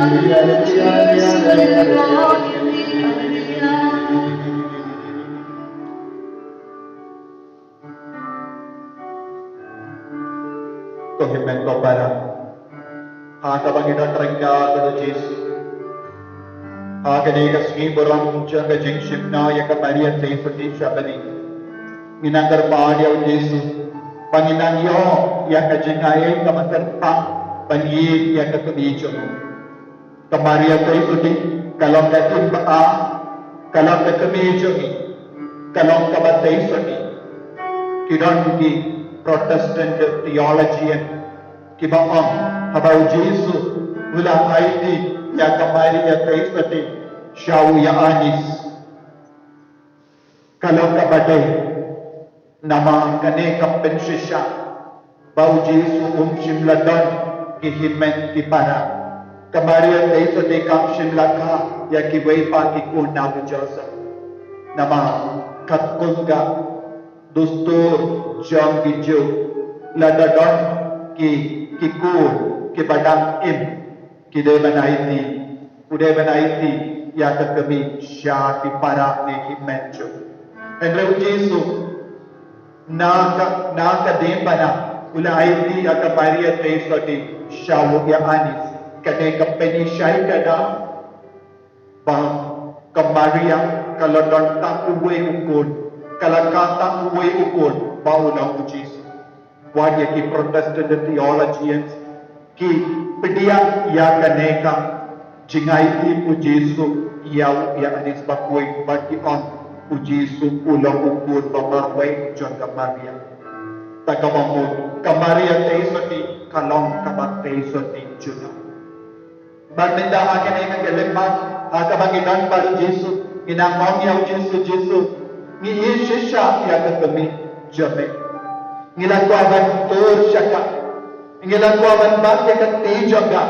Ko hynmen ko para, ha kaba ngi don ryngkat bad u Jisu ha kane ka sngi burom jong ka jingshim noh ïa ka Maria Theisotti sha bneng. Ngi nang kyrpad ïa u Jisu ba ngin nang ïoh ïa ka jingaiei kaba kyrpang ban ïeit ïa ka kmie jong u. Ka Maria Theisotti ka long ka im ba-ar, ka long ka kmie jong ngi, ka long kaba theisotti. Ki don ki Protestant theologian kiba ong haba u Jisu u la aiti ïa ka Maria Theisotti sha u Ïoannis, ka long kaba dei. Namar kane ka pynshisha ba u Jisu um shym la don ki hynmen ki para. Ka Maria Theisotti kam shym la kha ïa kiwei pat ki khun na u Joseph. Namar katkum ka dustur jong ki Jiw, lada don ki, ki khun kiba dang im, ki dei ban aiti, u dei ban aiti ïa ka kmie sha ki para ne ki hynmen jong u. Hynrei u Jisu na ka, na ka diengphna u la aiti ïa ka Maria Theisotti sha u Ïoannis. Kane ka pynshai ka dei ba ka Maria ka la don tang uwei u khun, ka la kha tang uwei u khun ba u long u Jisu. Wat ïa ki Protestant theologians ki pdiang ïa kane ka jingaiti u Jisu ïa u Ïoannis Bakhuid bad ki ong u Jisu u long u khun ba marwei jong ka Maria. Ta kaba mut ka Maria Theisotti ka long kaba theisotti junom. Bad mynta ha kane ka khyllipmat ha kaba ngi don bad u Jisu, ngi nang ong ïa u Jisu, Jisu, ngi ïeit shisha ïa ka kmie jong me. Ngi la kwah ban tur sha ka. Ngi la kwah ban bat ïa ka kti jong ka.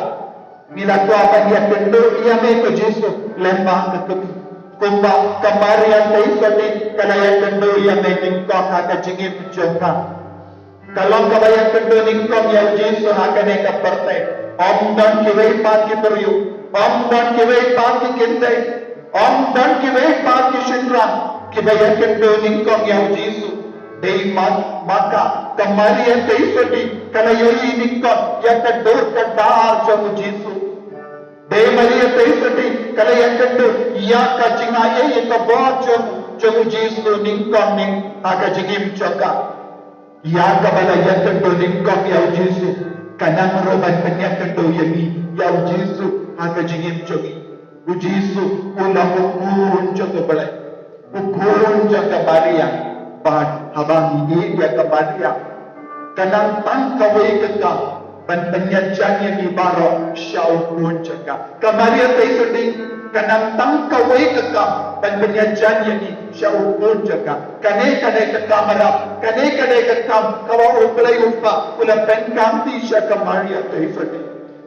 Ngi la kwah ban ïakynduh ïa me ko Jisu lyngba ka kmie. Kumba ka Maria Theisotti ka la ïakynduh ïa me nyngkong ha ka jingim jong ka. Ka long kaba ïakynduh nyngkong ïa u Jisu ha kane ka pyrthei. Ym don kiwei pat ki briew, ym don kiwei pat ki kynthei, ym don kiwei pat ki shynrang kiba ïakynduh nyngkong ïa u Jisu. Dei ma, ma ka, ka Maria Theisotti ka la ïohi nyngkong ïa ka dur ka dar jong u Jisu. Dei Maria Theisotti ka la ïakynduh ïa ka jingaiei, ïa ka bor jong, jong u Jisu nyngkong nyng ha ka jingim jong ka. Ïa kaba la ïakynduh nyngkong ïa u Jisu ka nang ruh ban pynïakynduh ïa ngi ïa u Jisu ha ka jingim jong ngi. U Jisu u long u khun jong u Blei, u khun jong ka Maria. Bad haba ngi ïeit ïa ka Maria, ka nang tang kawei ka kam ban pynïajan ïa ngi baroh sha u khun jong ka. Ka Maria Theisotti ka nang tang kawei ka kam ban pynïajan ïa ngi sha u khun jong ka. Kane ka dei ka kam arap, kane ka dei ka kam kaba u Blei u Kpa u la pynkamti sha ka Maria Theisotti.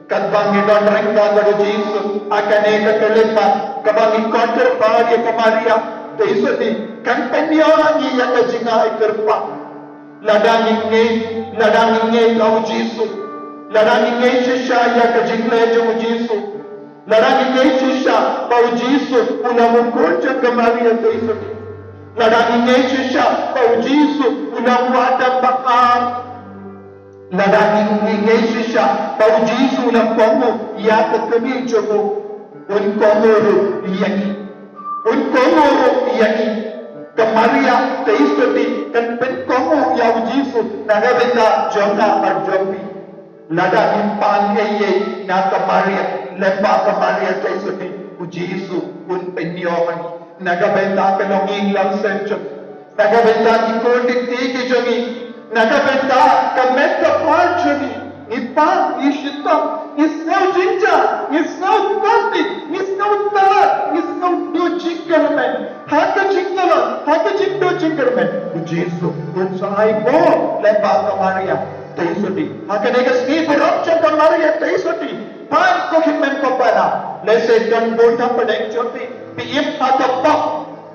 Katba ngi don ryngkat bad u Jisu ha kane ka khyllipmat, kaba ngi khot kyrpad ïa ka Maria Theisotti kan pynïoh ha ngi ïa ka jingai kyrpang. Lada ngi ngeit, lada ngi ngeit ïa u Jisu, lada ngi ngeit shisha ïa ka jingleh jong u Jisu, lada ngi ngeit shisha ba u Jisu u long u khun jong ka Maria Theisotti, lada ngi ngeit shisha ba u Jisu u long u Adam ba-ar, lada ngi, ngi ngeit shisha ba u Jisu u la kohnguh ïa ka kmie jong u, un kohnguh ruh ïa ngi. Un kohnguh ruh ïa ngi. Ka Maria Theisotti kan pynkohnguh ïa u Jisu na ka bynta jong nga bad jong phi. Lada ngim pan ei ei na ka Maria, lyngba ka Maria Theisotti, u Jisu un pynïoh ha ngi. Na ka bynta ka longïing longsem jong ngi, na ka bynta ki khun ki kti ki jong ngi, na ka bynta ka met ka phad jong ngi, ngi pan, ngi shitom, ngi sngew jingjia, ngi sngew kynti, ngi sngew tlot, ngi sngew duh jingkyrmen. Ha ka jingtlot, ha ka jingduh jingkyrmen, u Jisu un sa ai bor lyngba ka Maria Theisotti. Ha kane ka sngi burom jong ka Maria Theisotti, pan ko hynmen ko para, lehse don bun hapdeng jong phi, phi im ha ka pop,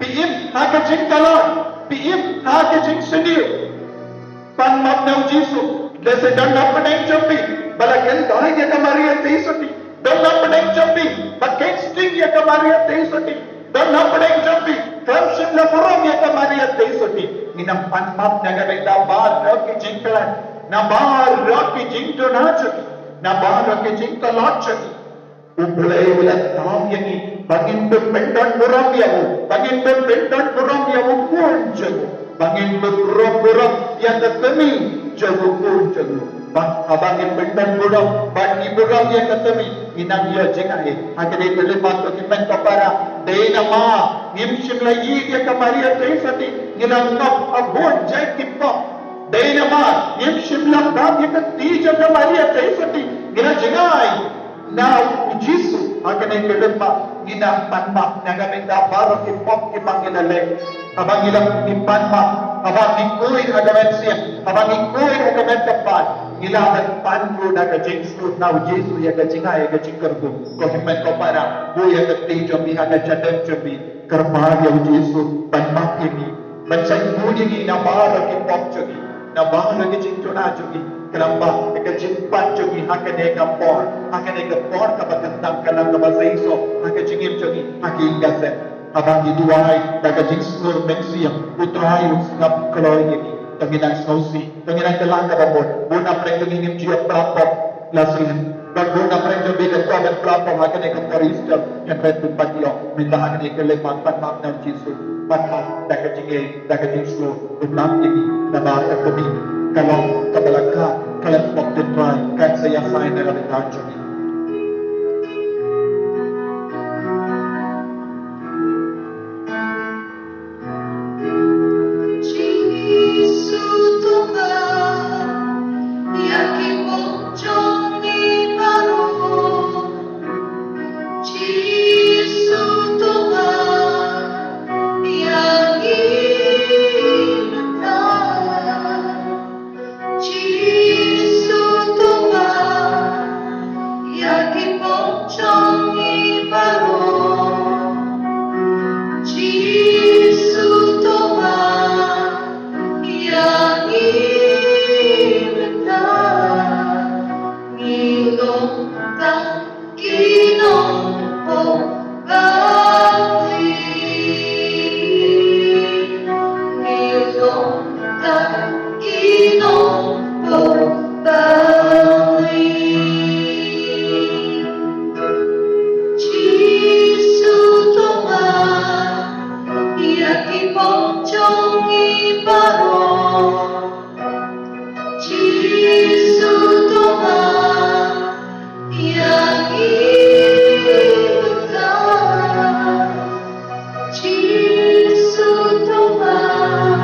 phi im ha ka jingtlot, phi im ha ka jingsniew. Pan map na u Jisu. Lehse don hapdeng jong phi ba la kyntait ïa ka Maria Theisotti, Don napdeng jong phi ba kheiñ sting ïa ka Maria Theisotti. Don napdeng jong phi khlem shym la burom ïa ka Maria Theisotti. Ngin ym pan map na ka bynta baroh ki jingkhlaiñ, na baroh ki jingduna jong ki, na baroh ki jingtlot jong ki. U Blei u la thaw ïa ngi ba ngin bym pyndon burom ïa u, ba ngin bym pyndon burom ïa u khun jong u, ba ngin bym burom burom ïa ka kmie jong u khun jong u. Ba haba ngin pyndon burom bad ngi burom ïa ka kmie, ngin nang ïoh jingaiei. Ha kane ka lympat ko hynmen ko para, dei namar ngim shym la ïeit ïa ka Maria Theisotti ngi la ngop ha bun jait ki pop. Dei namar ngim shym la bam ïa ka kti jong ka Maria Theisotti ngi la jngai na u Jisu. Ha kane ka lympat ngin nang pan map na ka bynta baroh ki pop kiba ngi la leh. Haba ngi la, ngi pan map, haba ngi khuid ha ka mynsiem, haba ngi khuid ha ka bynta pat, ngi la ban pan ruh na ka jingsngew na u Jisu ïa ka jngai, ïa ka jingkyrkhu. Ko hynmen ko para, buh ïa ka kti jong phi ha ka jingdon jong phi, kyrpad ïa u Jisu ban map ïa ngi, ban shait buh ïa ngi na baroh ki pop jong ngi, na baroh ki jingduna jong ngi. Khlem ba ka jingpan jong ngi ha kane ka por, ha kane ka por kaba kyntang, ka long kaba seisoh ha ka jingim jong ngi, ha ka ïing ka sem. Haba ngi duwai da ka jingsngew mynsiem, U Trai un sngap kloi ïa ngi. To ngin nang sngewsih, to ngin nang kylla kaba mut. Bun napdeng jong ngi ngim ju ïoh pla pop la sien. Bad bun napdeng jong ngi ki kwah ban pla pop ha kane ka por Easter, hynrei kim pat ïoh. Mynta ha kane ka lympat, pan map na u Jisu, pan map da ka jingaiei, da ka jingsngew. Un map ïa ngi namar ka kmie ka long kaba la kha, ka la pop, U Trai, kan sa ïasai na ka bynta jong ngi. Jisu, to map ïa ki pop jong ngi baroh. Jisu, to map ïa ngi mynta. Jisu, to map ïa ki pop jong ngi baroh. Jisu, to map ïa ngi mynta. Ngi long tang ki nongpop bymjukut. Ngi long tang ki nongpop bymjukut. Jisu, to map ïa ki pop jong ngi baroh. Jisu, to map ïa ngi mynta. Jisu, to map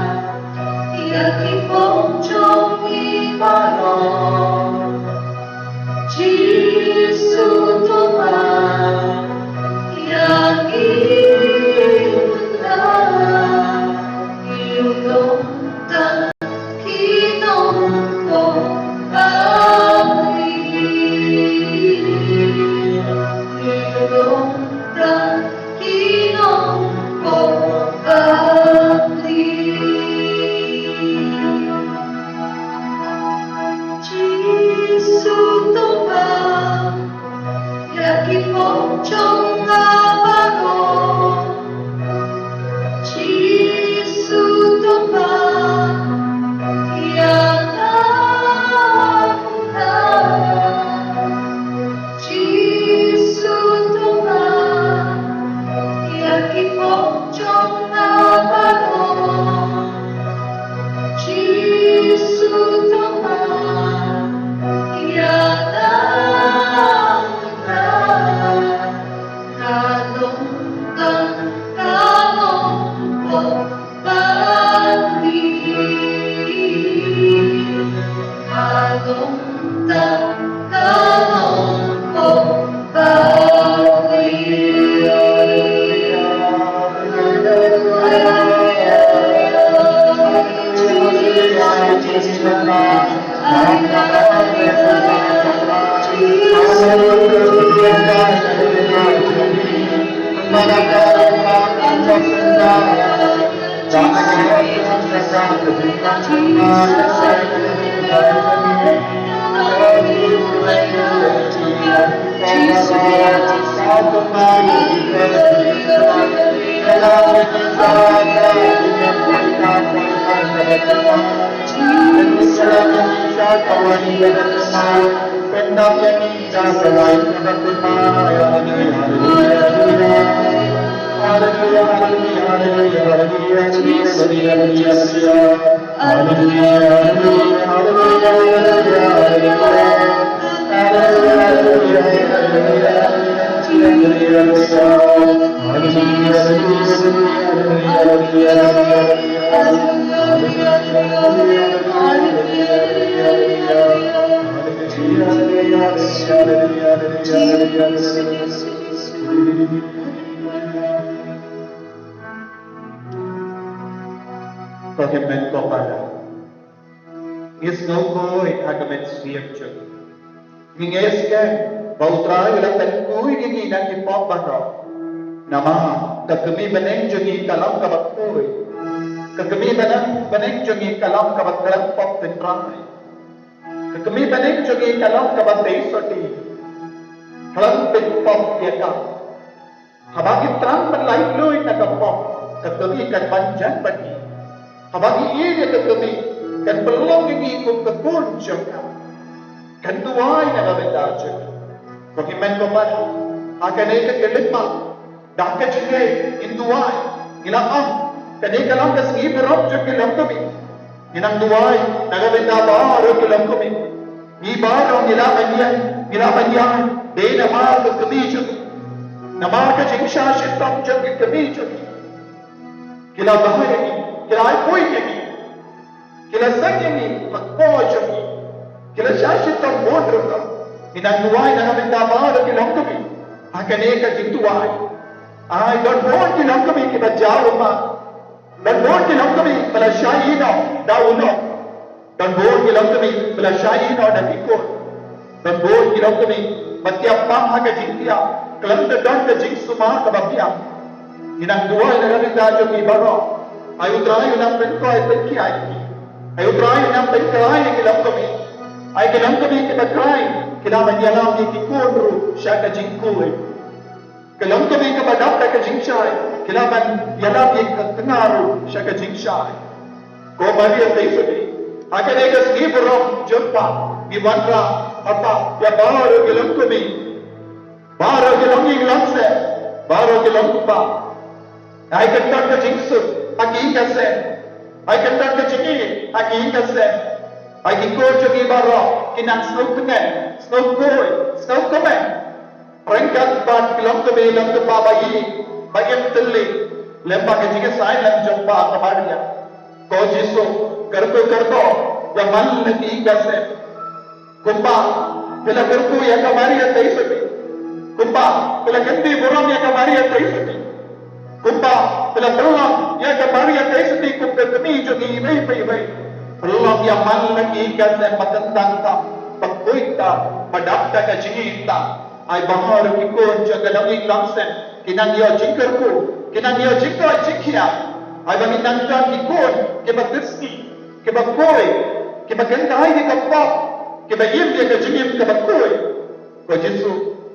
ïa ki pop jong ngi baroh. Jisu, to map ïa ngi mynta. Ngi long tang ki nongpop bymjukut. Ngi long tang ki nongpop bymjukut. Jisu, to map ïa ki pop jong nga baroh. Jisu, to map ïa nga mynta. Jisu, to map ïa ki pop jong nga baroh. Jisu, to map ïa nga mynta. Nga long tang ka nongpop bymjukut. Nga long tang ka nongpop bymjukut. Ko hynmen ko para, ngi sngewthuh ha ka mynsiem jong ngi. Ngi ngeit skhem ba U Trai u la pynkhuid ïa ngi na ki pop baroh. Namar ka kmie bneng jong ngi ka long kaba khuid. Ka kmie bneng, bneng jong ngi ka long kaba khlem pop tynrai. Ka kmie bneng jong ngi ka long kaba dei sotti. Khlem pynpop ïa ka. Haba ngi thrang ban laitluid na ka pop, ka kmie kan wan jan bad ngi. Haba ngi ïeit ïa ka kmie, kan pynlong ïa ngi kum ka khun jong ka. Kan duwai na ka bynta jong ngi. Ko hynmen ko para, ha kane ka khyllipmat, da ka jingngeit ngin duwai, ngi la ong, kane ka long ka sngi burom jong ki longkmie. Ngi nang duwai na ka bynta baroh ki longkmie. Ngi baroh ngi lah ban ïa, ngi lah ban ïa, dei namar ka kmie jong ngi. Namar ka jingshah shitom jong ki kmie jong ngi. Ki la bah ïa ngi, ki la ai poi ïa ngi. Ki la seng ïa ngi ha ka por jong ngi. Ki la shah shitom bun rukom. Ngi nang duwai na ka bynta baroh ki longkmie. Ha kane ka jingduwai, ai don bun ki longkmie kiba jaw ma. Don bun ki longkmie ba la shah ïehnoh da u lok. Don bun ki longkmie ba la shah ïehnoh da ki khun. Don bun ki longkmie ba tiap pang ha ka jingtiap, khlem da don ka jingsumar kaba biang. Ngi nang duwai na ka bynta jong ngi baroh. Ai U Trai u nang pynkhuid pynkhiah ïa ngi. Ai U Trai u nang pynkhlaiñ ïa ki longkmie. Ai ki longkmie kiba khlaiñ ki lah ban ïalam ïa ki khun ruh sha ka jingkhuid. Ki longkmie kiba dap da ka jingshai ki lah ban ïalam ïa ka tnga ruh sha ka jingshai. Ko Maria Theisotti, ha kane ka sngi burom jong pha, ngi wanrah ha pha ïa baroh ki longkmie, baroh ki longïing longsem, baroh ki longkpa. Ai kyntat ka jingsuk ha ki ïing ka sem. Ai kyntat ka jingïeit ha ki ïing ka sem. Ai ki khun jong ngi baroh ki nang sngew tngen, sngew khuid, sngew kmen. Ryngkat bad ki longkmie longkpa ba ïeit, ba im thylliej lem bad ka jingïasaid lang jong pha ko Maria. Ko Jisu, kyrkhu kyrdoh ïa man la ki ïing ka sem. Kumba phi la kyrkhu ïa ka Maria Theisotti, kumba phi la kyntiew burom ïa ka Maria Theisotti, kumba phi la pynlong ïa ka Maria Theisotti kum ka kmie jong ngi iwei pa iwei, pynlong ïa man la ki ïing ka sem ba kyntang tam, ba khuid tam, ba dap da ka jingïeit tam. Ai baroh ki khun jong ka longïing longsem ki nang ïoh jingkyrkhu, ki nang ïoh jingkoit jingkhiah. Ai ba ngin nang don ki khun kiba tied sngi, kiba khuid, kiba kyntait ïa ka pop, kiba im ïa ka jingim kaba khuid. Ko Jisu,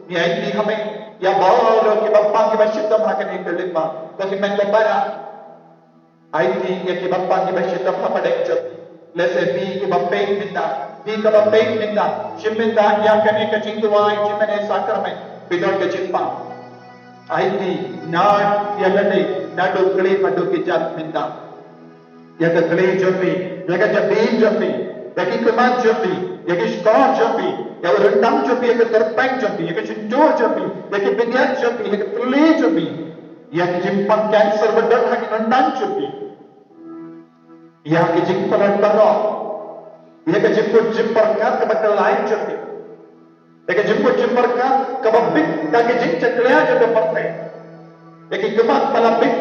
ngi aiti ha me ïa baroh kiba pang kiba shitom ha kane ka khyllipmat. Ko hynmen ko para, aiti ïa kiba pang kiba shitom ha pdeng jong phi. Lehse phi kiba peit mynta, phi kaba peit mynta, shim mynta ïa kane ka jingduwai jingmane sakramen, phi don ka jingpang. Aiti na ïa lade, naduh kli haduh kjat mynta. Ïa ka kli jong phi, ïa ka jabieng jong phi, ïa ki khmat jong phi, ïa ki shkor jong phi, ïa u ryndang jong phi, ïa ka tyrpeng jong phi, ïa ka shyntur jong phi, ïa ki bniat jong phi, ïa ka thylliej jong phi, ïa ki jingpang cancer ba don ha ki ryndang jong phi, ïa ki jingpang baroh, ïa ka jingmut jingpyrkhat kaba khlaiñ jong phi. Ïa ka jingmut jingpyrkhat kaba bit da ka jingjakhlia jong ka pyrthei. Ïa ki khmat ba la bit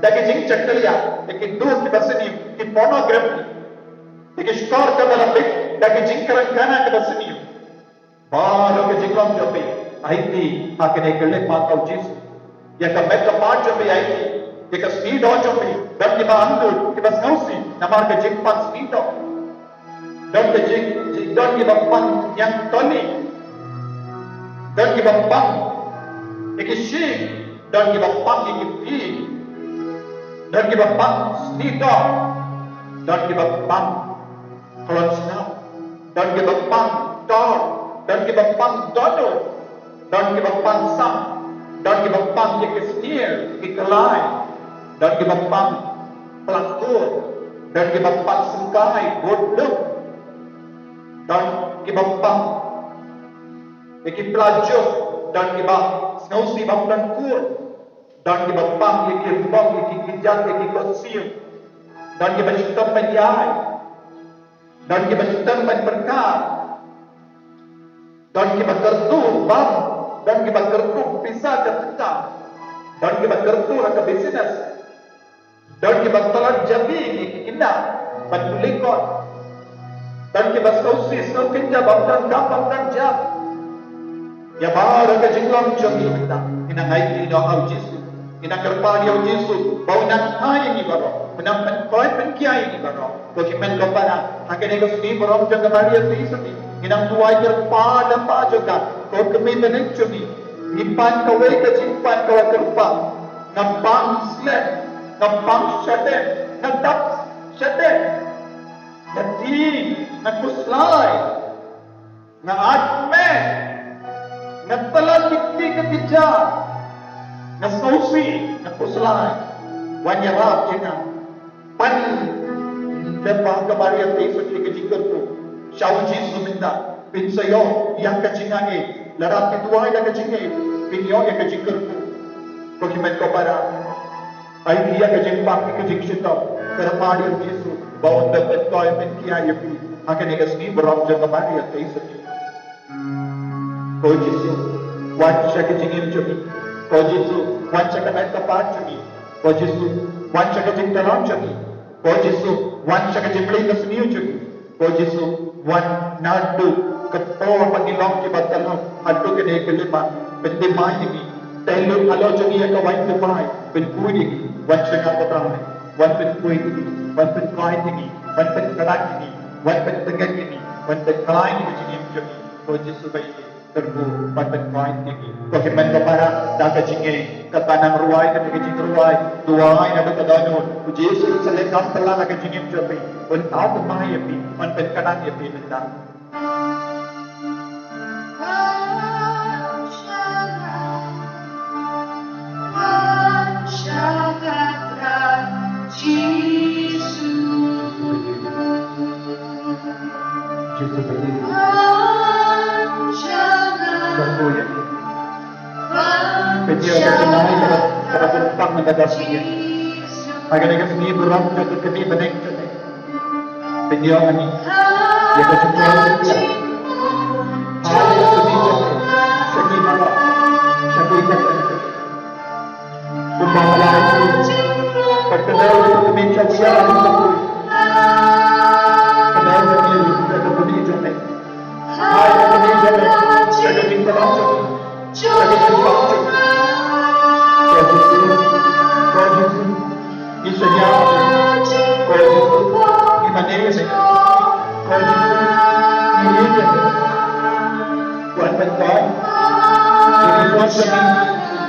da ka jingjakhlia, ïa ki dur kiba sniew, ki pornography. Ïa ki shkor kaba la bit da ka jingkren khana kaba sniew. Baroh ka jinglong jong phi, aiti ha kane ka khyllipmat ko Jisu. Ïa ka met ka phad jong phi aiti, ïa ka sngi doh jong phi, don kiba angnud, kiba sngewsih namar ka jingpang sngi doh. Don ka jing, jing, don kiba pang ñiangtoli. Don kiba pang ïa ki shyieng, don kiba pang ïa ki phi, don kiba pang snieh dor, don kiba pang klon shnong, don kiba pang tor, don kiba pang dohnud, don kiba pang sam, don kiba pang ïa ki snier ki kyllai, don kiba pang plang kur, don kiba pang syngkai bud lum, don kiba pang ïa ki pla juh, don kiba sngewsih bym don kur, don kiba pang ïa ki rong, ïa ki kjat, ïa ki kot siew, don kiba shitom ban ïai, don kiba shitom ban pyrkhat, don kiba kyrduh bam, don kiba kyrduh pisa ka tyngka, don kiba kyrduh ha ka business, don kiba tlot jabieng ïa ki khynnah ban pule kot, don kiba sngewsih sngewkynja bym don kam bym don jam. Ïa baroh ka jinglong jong ngi mynta ngi nang ai kyrpad ïa u Jisu, ngi nang kyrpad ïa u Jisu ba un nang ai ïa ngi baroh, un nang pynkoit pynkhia ïa ngi baroh. Ko hynmen ko para, ha kane ka sngi burom jong ka Maria Theisotti, ngi nang duwai kyrpad lyngba jong ka, ko kmie bneng jong ngi. Ngi pan kawei ka jingpan kaba kyrpang, nga pang slem, nga pang shadem, nga dap shadem, nga dieng, nga khuslai, nga ait meh, nga tlot ïa ki kti ki kjat, nga sngewsih, nga khuslai. Wan ïarap ïa nga. Pan lyngba ka Maria Theisotti ka jingkyrkhu sha u Jisu mynta. Phin sa ïoh ïa ka jingaiei. Lada phi duwai da ka jingaiei, phin ïoh ïa ka jingkyrkhu. Ko hynmen ko para, ai ïa ka jingpang, ïa ka jingshitom, kyrpad ïa u Jisu ba un da pynkoit pynkhia ïa phi ha kane ka sngi burom jong ka Maria Theisotti. Ko Jisu, wan sha ka jingim jong ngi. Ko Jisu, wan sha ka met ka phad jong ngi. Ko Jisu, wan sha ka jingtylli jong ngi. Ko Jisu, wan sha ka jingplie ka sniew jong ngi. Ko Jisu, wan naduh ka por ba ngi long kiba tynrai haduh kane ka lima, pyndem ïa ngi. Tei lut halor jong ngi ïa ka waiñ dubai, pynkhuid ïa ngi. Wan sha nga ko Trai, wan pynkhuid ïa ngi, wan pynkoit ïa ngi, wan pynkhlaiñ ïa ngi, wan pyntngen ïa ngi, wan pynkhlaiñ ïa ka jingim jong ngi. Ko Jisu ba ïeit, kyrkhu ban pynkoit ïa ngi. Ko hynmen ko para, da ka jingaiei, kaba nang rwai kata ka jingrwai, duwai naduh ka dohnud. U Jisu un sa leh kam pynlang ha ka jingim jong phi, un thaw thymmai ïa phi, un pynkynang ïa phi mynta. Jisu. Jisu ba ïeit. Kyrkhu ïa ngi. Pynïoh ka jingai kaba, kaba pynpang na ka dohnud. Ha kane ka sngi burom jong ka kmie bneng jong ngi. Pynïoh ïa ngi ïa ka jingkhuslai. Ai ïa ka jingkhuslai sha ngi baroh, sha kiei kiei. Kumba ka la ong, ba ka dei ka kmie jong ngi, ka dei ka kmie jong ngi. Ai ka kmie jong ngi, ka kmie jong ngi, ka kmie jong ngi, ka kmie jong ngi. Ko Jisu, ko Jisu, ngi shaniah, ko Jisu, ngi mane ïa me, ko Jisu, ngi ïeit ïa me. Wan pynkoit ïa ki khun jong ngi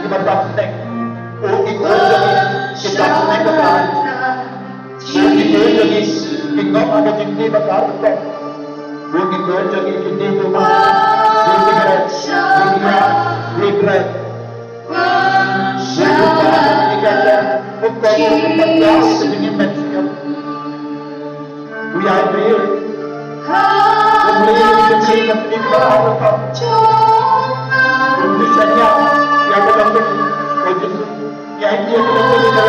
kiba tap sneng. Ko ki khun jong ngi ki tap sneng ka Trai. Ko ki khun jong ngi ki ngop ha ka jingkti ba kar ba kor. Ko ki khun jong ngi ki die tumor, die sigaret, die kyiad, die drug. Ko ki khun jong ngi ki kynja, ko ki khun jong ngi ki kynja. U ïai briew. U briew u briew ka sdang ba ar ka. U briew shaniah ïa ka dong ka. Ko Jisu, ïai briew ka dong ka dong ka.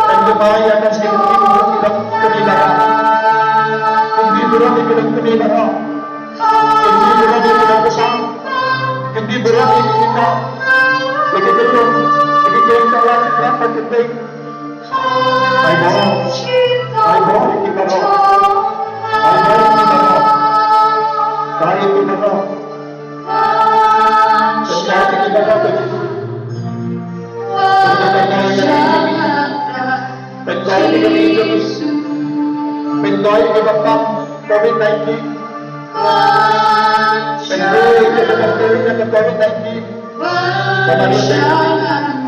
Kan jemai ïa ka sdang ka dong ka dong ka. U briew ka dong ka dong ka. U briew ka dong ka dong ka. U briew ka dong ka dong ka. Lagi ka dong, lagi ka dong ka dong ka. Ai Blei, ai Blei, ïa ki baroh. Ai Blei, ïa ki baroh. Ai ïa ki baroh. Ai ïa ki baroh, ko Jisu. Ai ïa ki baroh. Pynkoit ïa ki baroh. Pynkoit ïa ki baroh. Covid nineteen. Pynroi ïa ka pyrthei na ka covid nineteen. Ba ma dei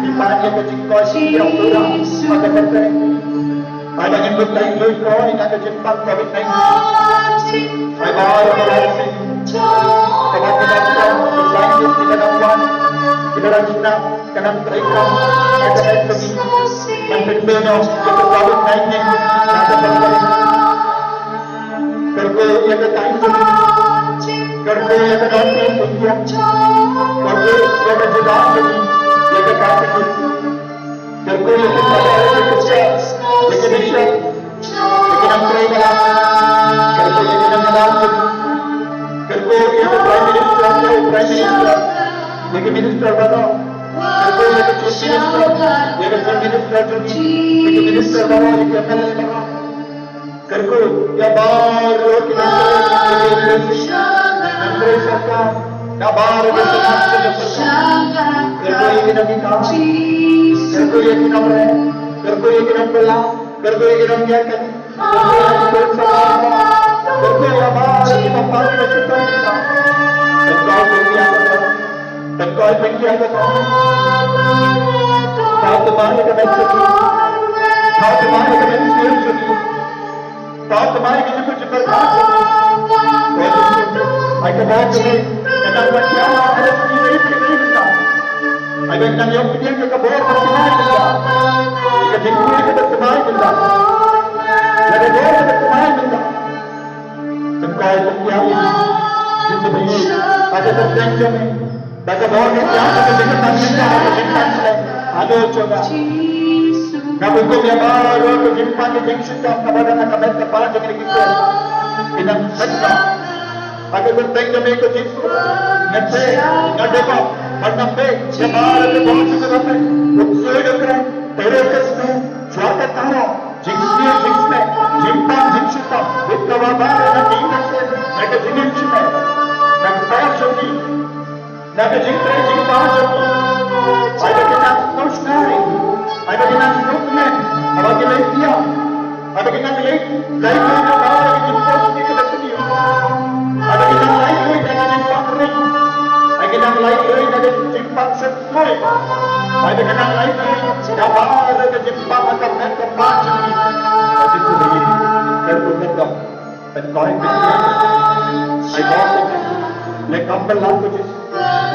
phi pan ïa ka jingkoit jingkhiah pura ha ka pyrthei. Ai ba ngin lut laitluid ko ïa ka jingpang covid nineteen. Ai ba ïa ka vaccine. Kaba ka doctor, ki scientist kiba dang wan, kiba dang shna, ka dang trei kam, ai ba ka vaccine. Ban pynbeit noh ïa ka covid nineteen na ka pyrthei. Kyrkhu ïa ka time jong ngi. Kyrkhu ïa ka dohnud jong ngi. Kyrkhu ïa ka jingdon jong ngi. Ïa ka time jong ngi. Kyrkhu ïa ka jingdon jong ngi. Ïa ka nation. Ïa ka nongtrei balang. Kyrkhu ïa ka nongtrei balang. Kyrkhu ïa ka Prime Minister, ïa ka Prime Minister. Ïa ka Minister baroh. Kyrkhu ïa ka Chief Minister. Ïa ka Chief Minister jong ngi. Ïa ka Minister baroh, ïa ka M L A baroh. Kyrkhu ïa baroh ki nongtrei, nongtrei sorkar, ïa baroh ki nongtrei sorkar. Kyrkhu ïa ki nongtrei, kyrkhu ïa ki nongtrei, kyrkhu ïa ki nongtrei, kyrkhu ïa ki nongtrei, kyrkhu ïa ki nongtrei sorkar, kyrkhu ïa baroh ki nongtrei sorkar. Kyrkhu ïa ki nongtrei. Tang koi pynkiah ka tong. Thaw tymmen ïa ka mynsiem jong ngi. Thaw tymmen ïa ka mynsiem jong ngi. Thaw tymmen ïa ka jingmut jingpyrkhat jong ngi. Ai ka bor jong ngi. Ka nang ban ïa ka jong ngi. Ai ka nang ïa ka bor ban tymmen ïa ka. Ïa ka jingmut ka ban tymmen ïa ka. Ïa ka bor ka ban tymmen ïa ka. Tang koi pynkiah ïa ngi. Jingmut ïa ngi. Ai ka bor jong ngi. Da ka bor ka jam ka jingkyrkhu ka jingkyrkhu ka jingkyrkhu. Ado choda. Nga hukum ïa baroh ka jingpang ka jingshitom kaba dang na ka met kaba jong ngi ki kor. Ki nang met ka. Ado kyrteng jong me ko Jisu. Nga te, nga doba, ban nang be, ïa baroh ka bor jong ka me. Uksoi da kren, terus ka snu, jwar ka taro, jingsngew jingsngew, jingpang jingshitom, bad kaba baroh na ka jingkyrkhu, na ka jingim jong me. Na ka jingim jong ngi. Na ka jingtrei jingpang jong ngi. Ai ba ki nang sngewsynei. Ai ba ki nang sngewkmen. Ai ba ki leit ïa. Ai ba ki nang leit, leit ïa ka ba ka jingpang jong ngi ka da sniew. Ai ba ki nang leit ïa ka jingpang ring. Ai ki nang leit ïa ka jingpang sngewsynei. Ai ba ki nang leit ïa ka ba ka jingpang ka met ka ba jong ngi. Ka jingpang jong ngi. Ka jingpang jong ngi. Pynkoit pynkiah. Ai ba ko Jisu. Leh kam pynlong ko Jisu.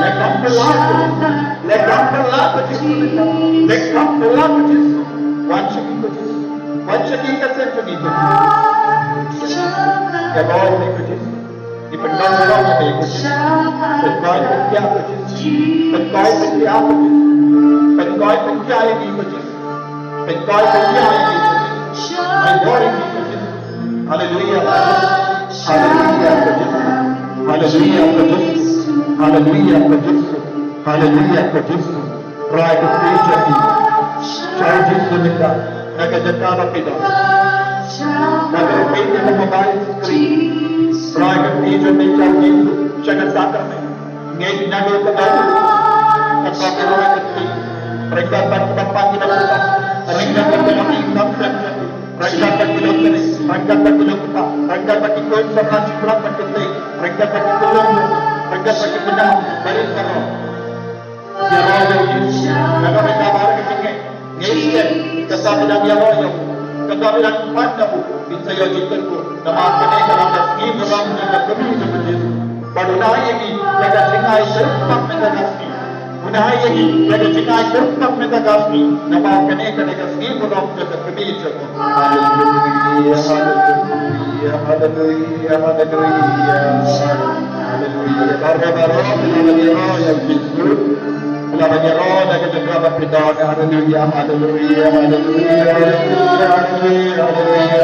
Leh kam pynlong ko Jisu. Leh kam pynlong ko Jisu. Leh kam pynlong ko Jisu. Wan sha ngi ko Jisu. Wan sha ngi ka seng sha ngi ko Jisu. Ka bor ngi ko Jisu. Ngi pynlong pynlong ko Jisu. Pynkoit pynkiah ko Jisu. Pynkoit pynkiah ko Jisu. Pynkoit pynkiah ko Jisu. Pynkoit pynkiah ïa ngi. Ai bor ïa ngi. Haleluya. Haleluya. Haleluya. Haleluya. Haleluya. Rai ka kti jong ngi. Shah Jisu mynta. Na ka jaka ba phi don. Na ka rukom ka mobile screen. Rai ka kti jong ngi Shah Jisu. Sha ka sakramen. Ngeit naduh kaba dei. Kata ka roi ka kti. Ryngkat bad kiba pan kiba kyrpang. Ryngkat bad kiba ïeit bad kiba kyrpang. Ryngkat bad ki longkmie. Ryngkat bad ki longkpa. Ryngkat bad ki khun samla shiphrang bad ki ktieh. Ryngkat bad ki khun. Ryngkat bad ki khynnah. Barit baroh. Ïaroh ïa u Jisu. Kata ka baroh ka jingngeit. Ngeit skhem, kata phi dang ïaroh ïa u, kata phi dang pan ïa u, phin sa ïoh jingkyrkhu. Namar kane ka long ka sngi burom jong ka kmie jong u Jisu. Bad un ai ïa ngi ïa ka jingai kyrpang mynta ka sngi. Un ai ïa ngi ïa ka jingai kyrpang mynta ka sngi. Namar kane ka dei ka sngi burom jong ka kmie jong u. Haleluya, haleluya, haleluya, haleluya. Haleluya. Baroh, baroh, haleluya, haleluya. Haleluya, haleluya, haleluya, haleluya, haleluya.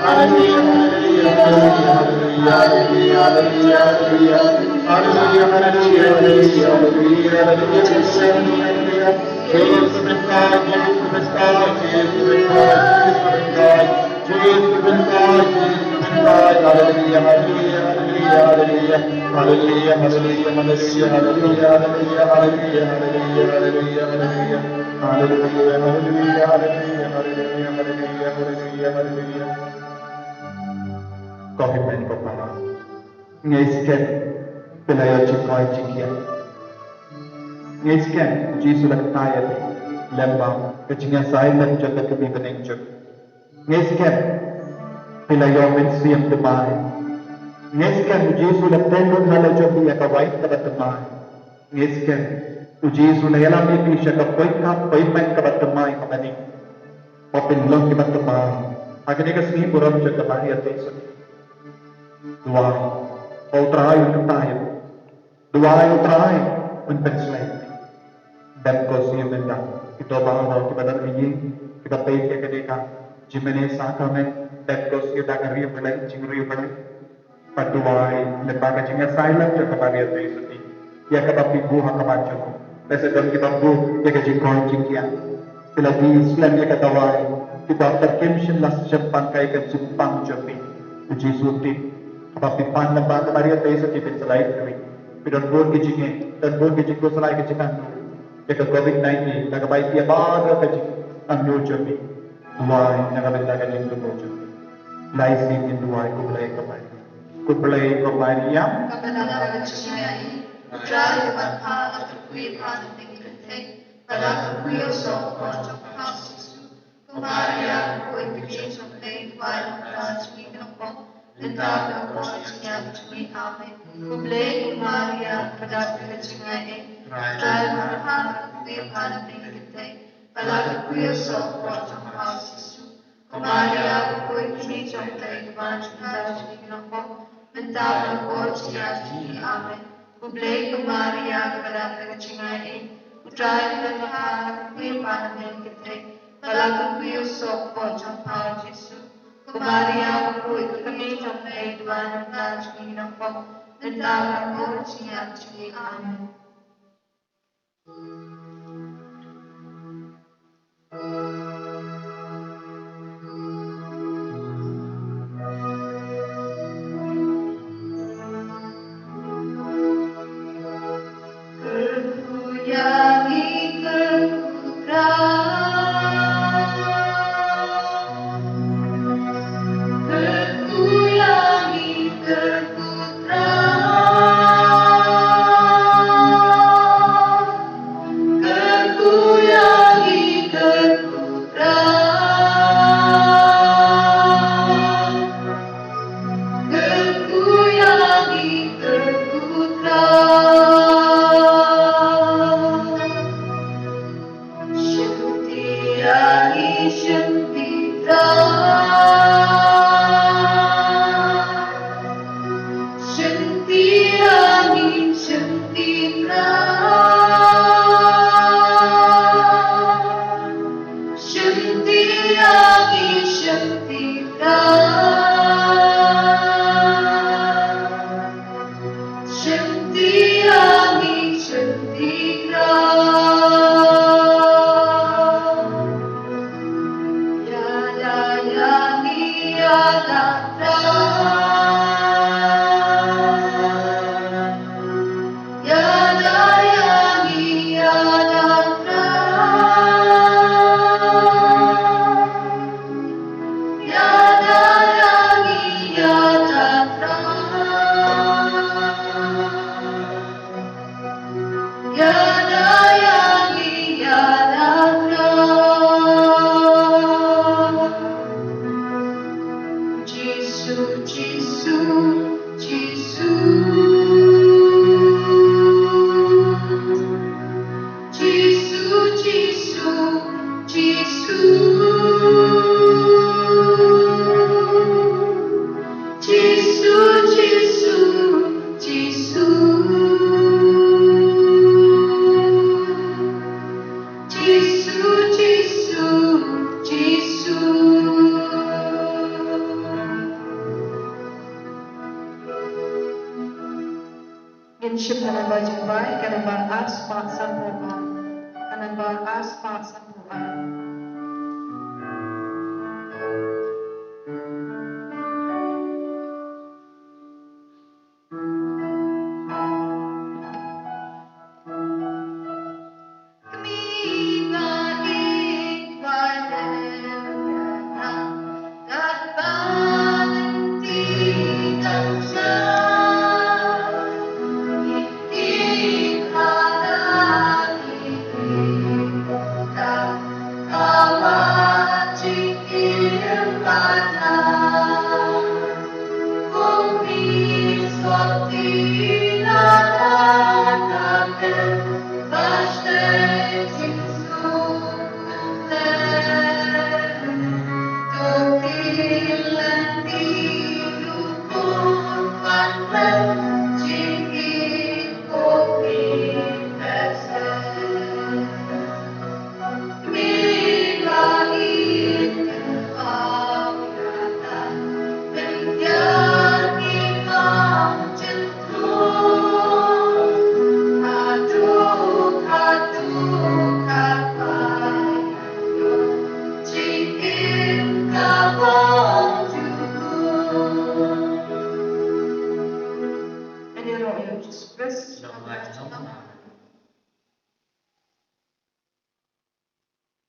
Haleluya. Haleluya, haleluya, haleluya, haleluya. Ko Hynmen ko Para, ngi skhem phi la ïoh jingkoit jingkhiah. Ngi skhem U Jisu la kyntait ïa phi lem bad ka jingïasaid lem jong ka kmie bneng jong phi. Ngi skhem phi la ïoh mynsiem thymmai. Ngi skhem U Jisu la teng lut halor jong phi ïa ka wain kaba thymmai. Ngi skhem U Jisu la ïalam ïa phi sha ka poikap poimen kaba thymmai ha bneng. Ba phin long kiba thymmai ha kane ka sngi burom jong ka Maria Theisotti. Duwai ba U Trai un kyntait ïa phi. Duwai U Trai un pynshlei. Dep ko sngewbha mynta kito baroh kiba don ha ïing kiba peit ïa kane ka jingmane sakramen, dep ko sngewbha ka ri Blei, jingri Blei. Bad duwai lyngba ka jingïasaid lem jong ka Maria Theisotti ïa kaba phi buh ha khmat jong u. Lehse don kiba buh ïa ka jingkoit jingkhiah, phi la die slem ïa ka dawai, ki doktor kim shym la shim pang ïa ka jingpang jong phi. U Jisu u tip ba phi pan lyngba ka Maria Theisotti phin sa lait kyrwit. Phi don bun ki jingeh, don bun ki jingkhuslai, ki jingangnud ïa ka covid nineteen, da kaba ïa baroh ka jingangnud jong phi. Duwai na ka bynta ka jingthmu jong phi. Lai sien ngin duwai. Ko Blei ko Maria. Ko Blei ko Maria. Kaba don ha ka jingaiei, U Trai u don bad pha, la kyrkhu ïa pha na pdeng ki kynthei bad la kyrkhu ïa u soh u kpoh jong pha U Jisu. Ko Maria, ko kmie jong U Blei, duwai ïa ngi ki nongpop, mynta bad ha ka por jong ka jingïap jong ngi. Amen. Ko Blei ko Maria, kaba don ha ka jingaiei, U Trai u don bad pha, la kyrkhu ïa pha na pdeng ki kynthei bad la kyrkhu ïa u soh u kpoh jong pha U Jisu. Ko Maria, ko kmie jong U Blei, duwai ïa ngi ki nongpop, mynta bad ha ka por jong ka jingïap jong ngi. Amen. Ko Blei ko Maria, kaba don ha ka jingaiei, U Trai u don bad pha, la kyrkhu ïa pha na pdeng ki kynthei bad la kyrkhu ïa u soh u kpoh jong pha U Jisu. Ko Maria, ko kmie jong U Blei, duwai ïa ngi ki nongpop, mynta bad ha ka por jong ka jingïap jong ngi. Amen. Jisu, Jisu, Jisu. Jisu, Jisu, Jisu. Jisu, Jisu, Jisu. Nambar jingbai ka nambar ar spah sanphew ar. Ka nambar ar spah sanphew ar. Ngi ïaroh ïa u Jisu Khrist.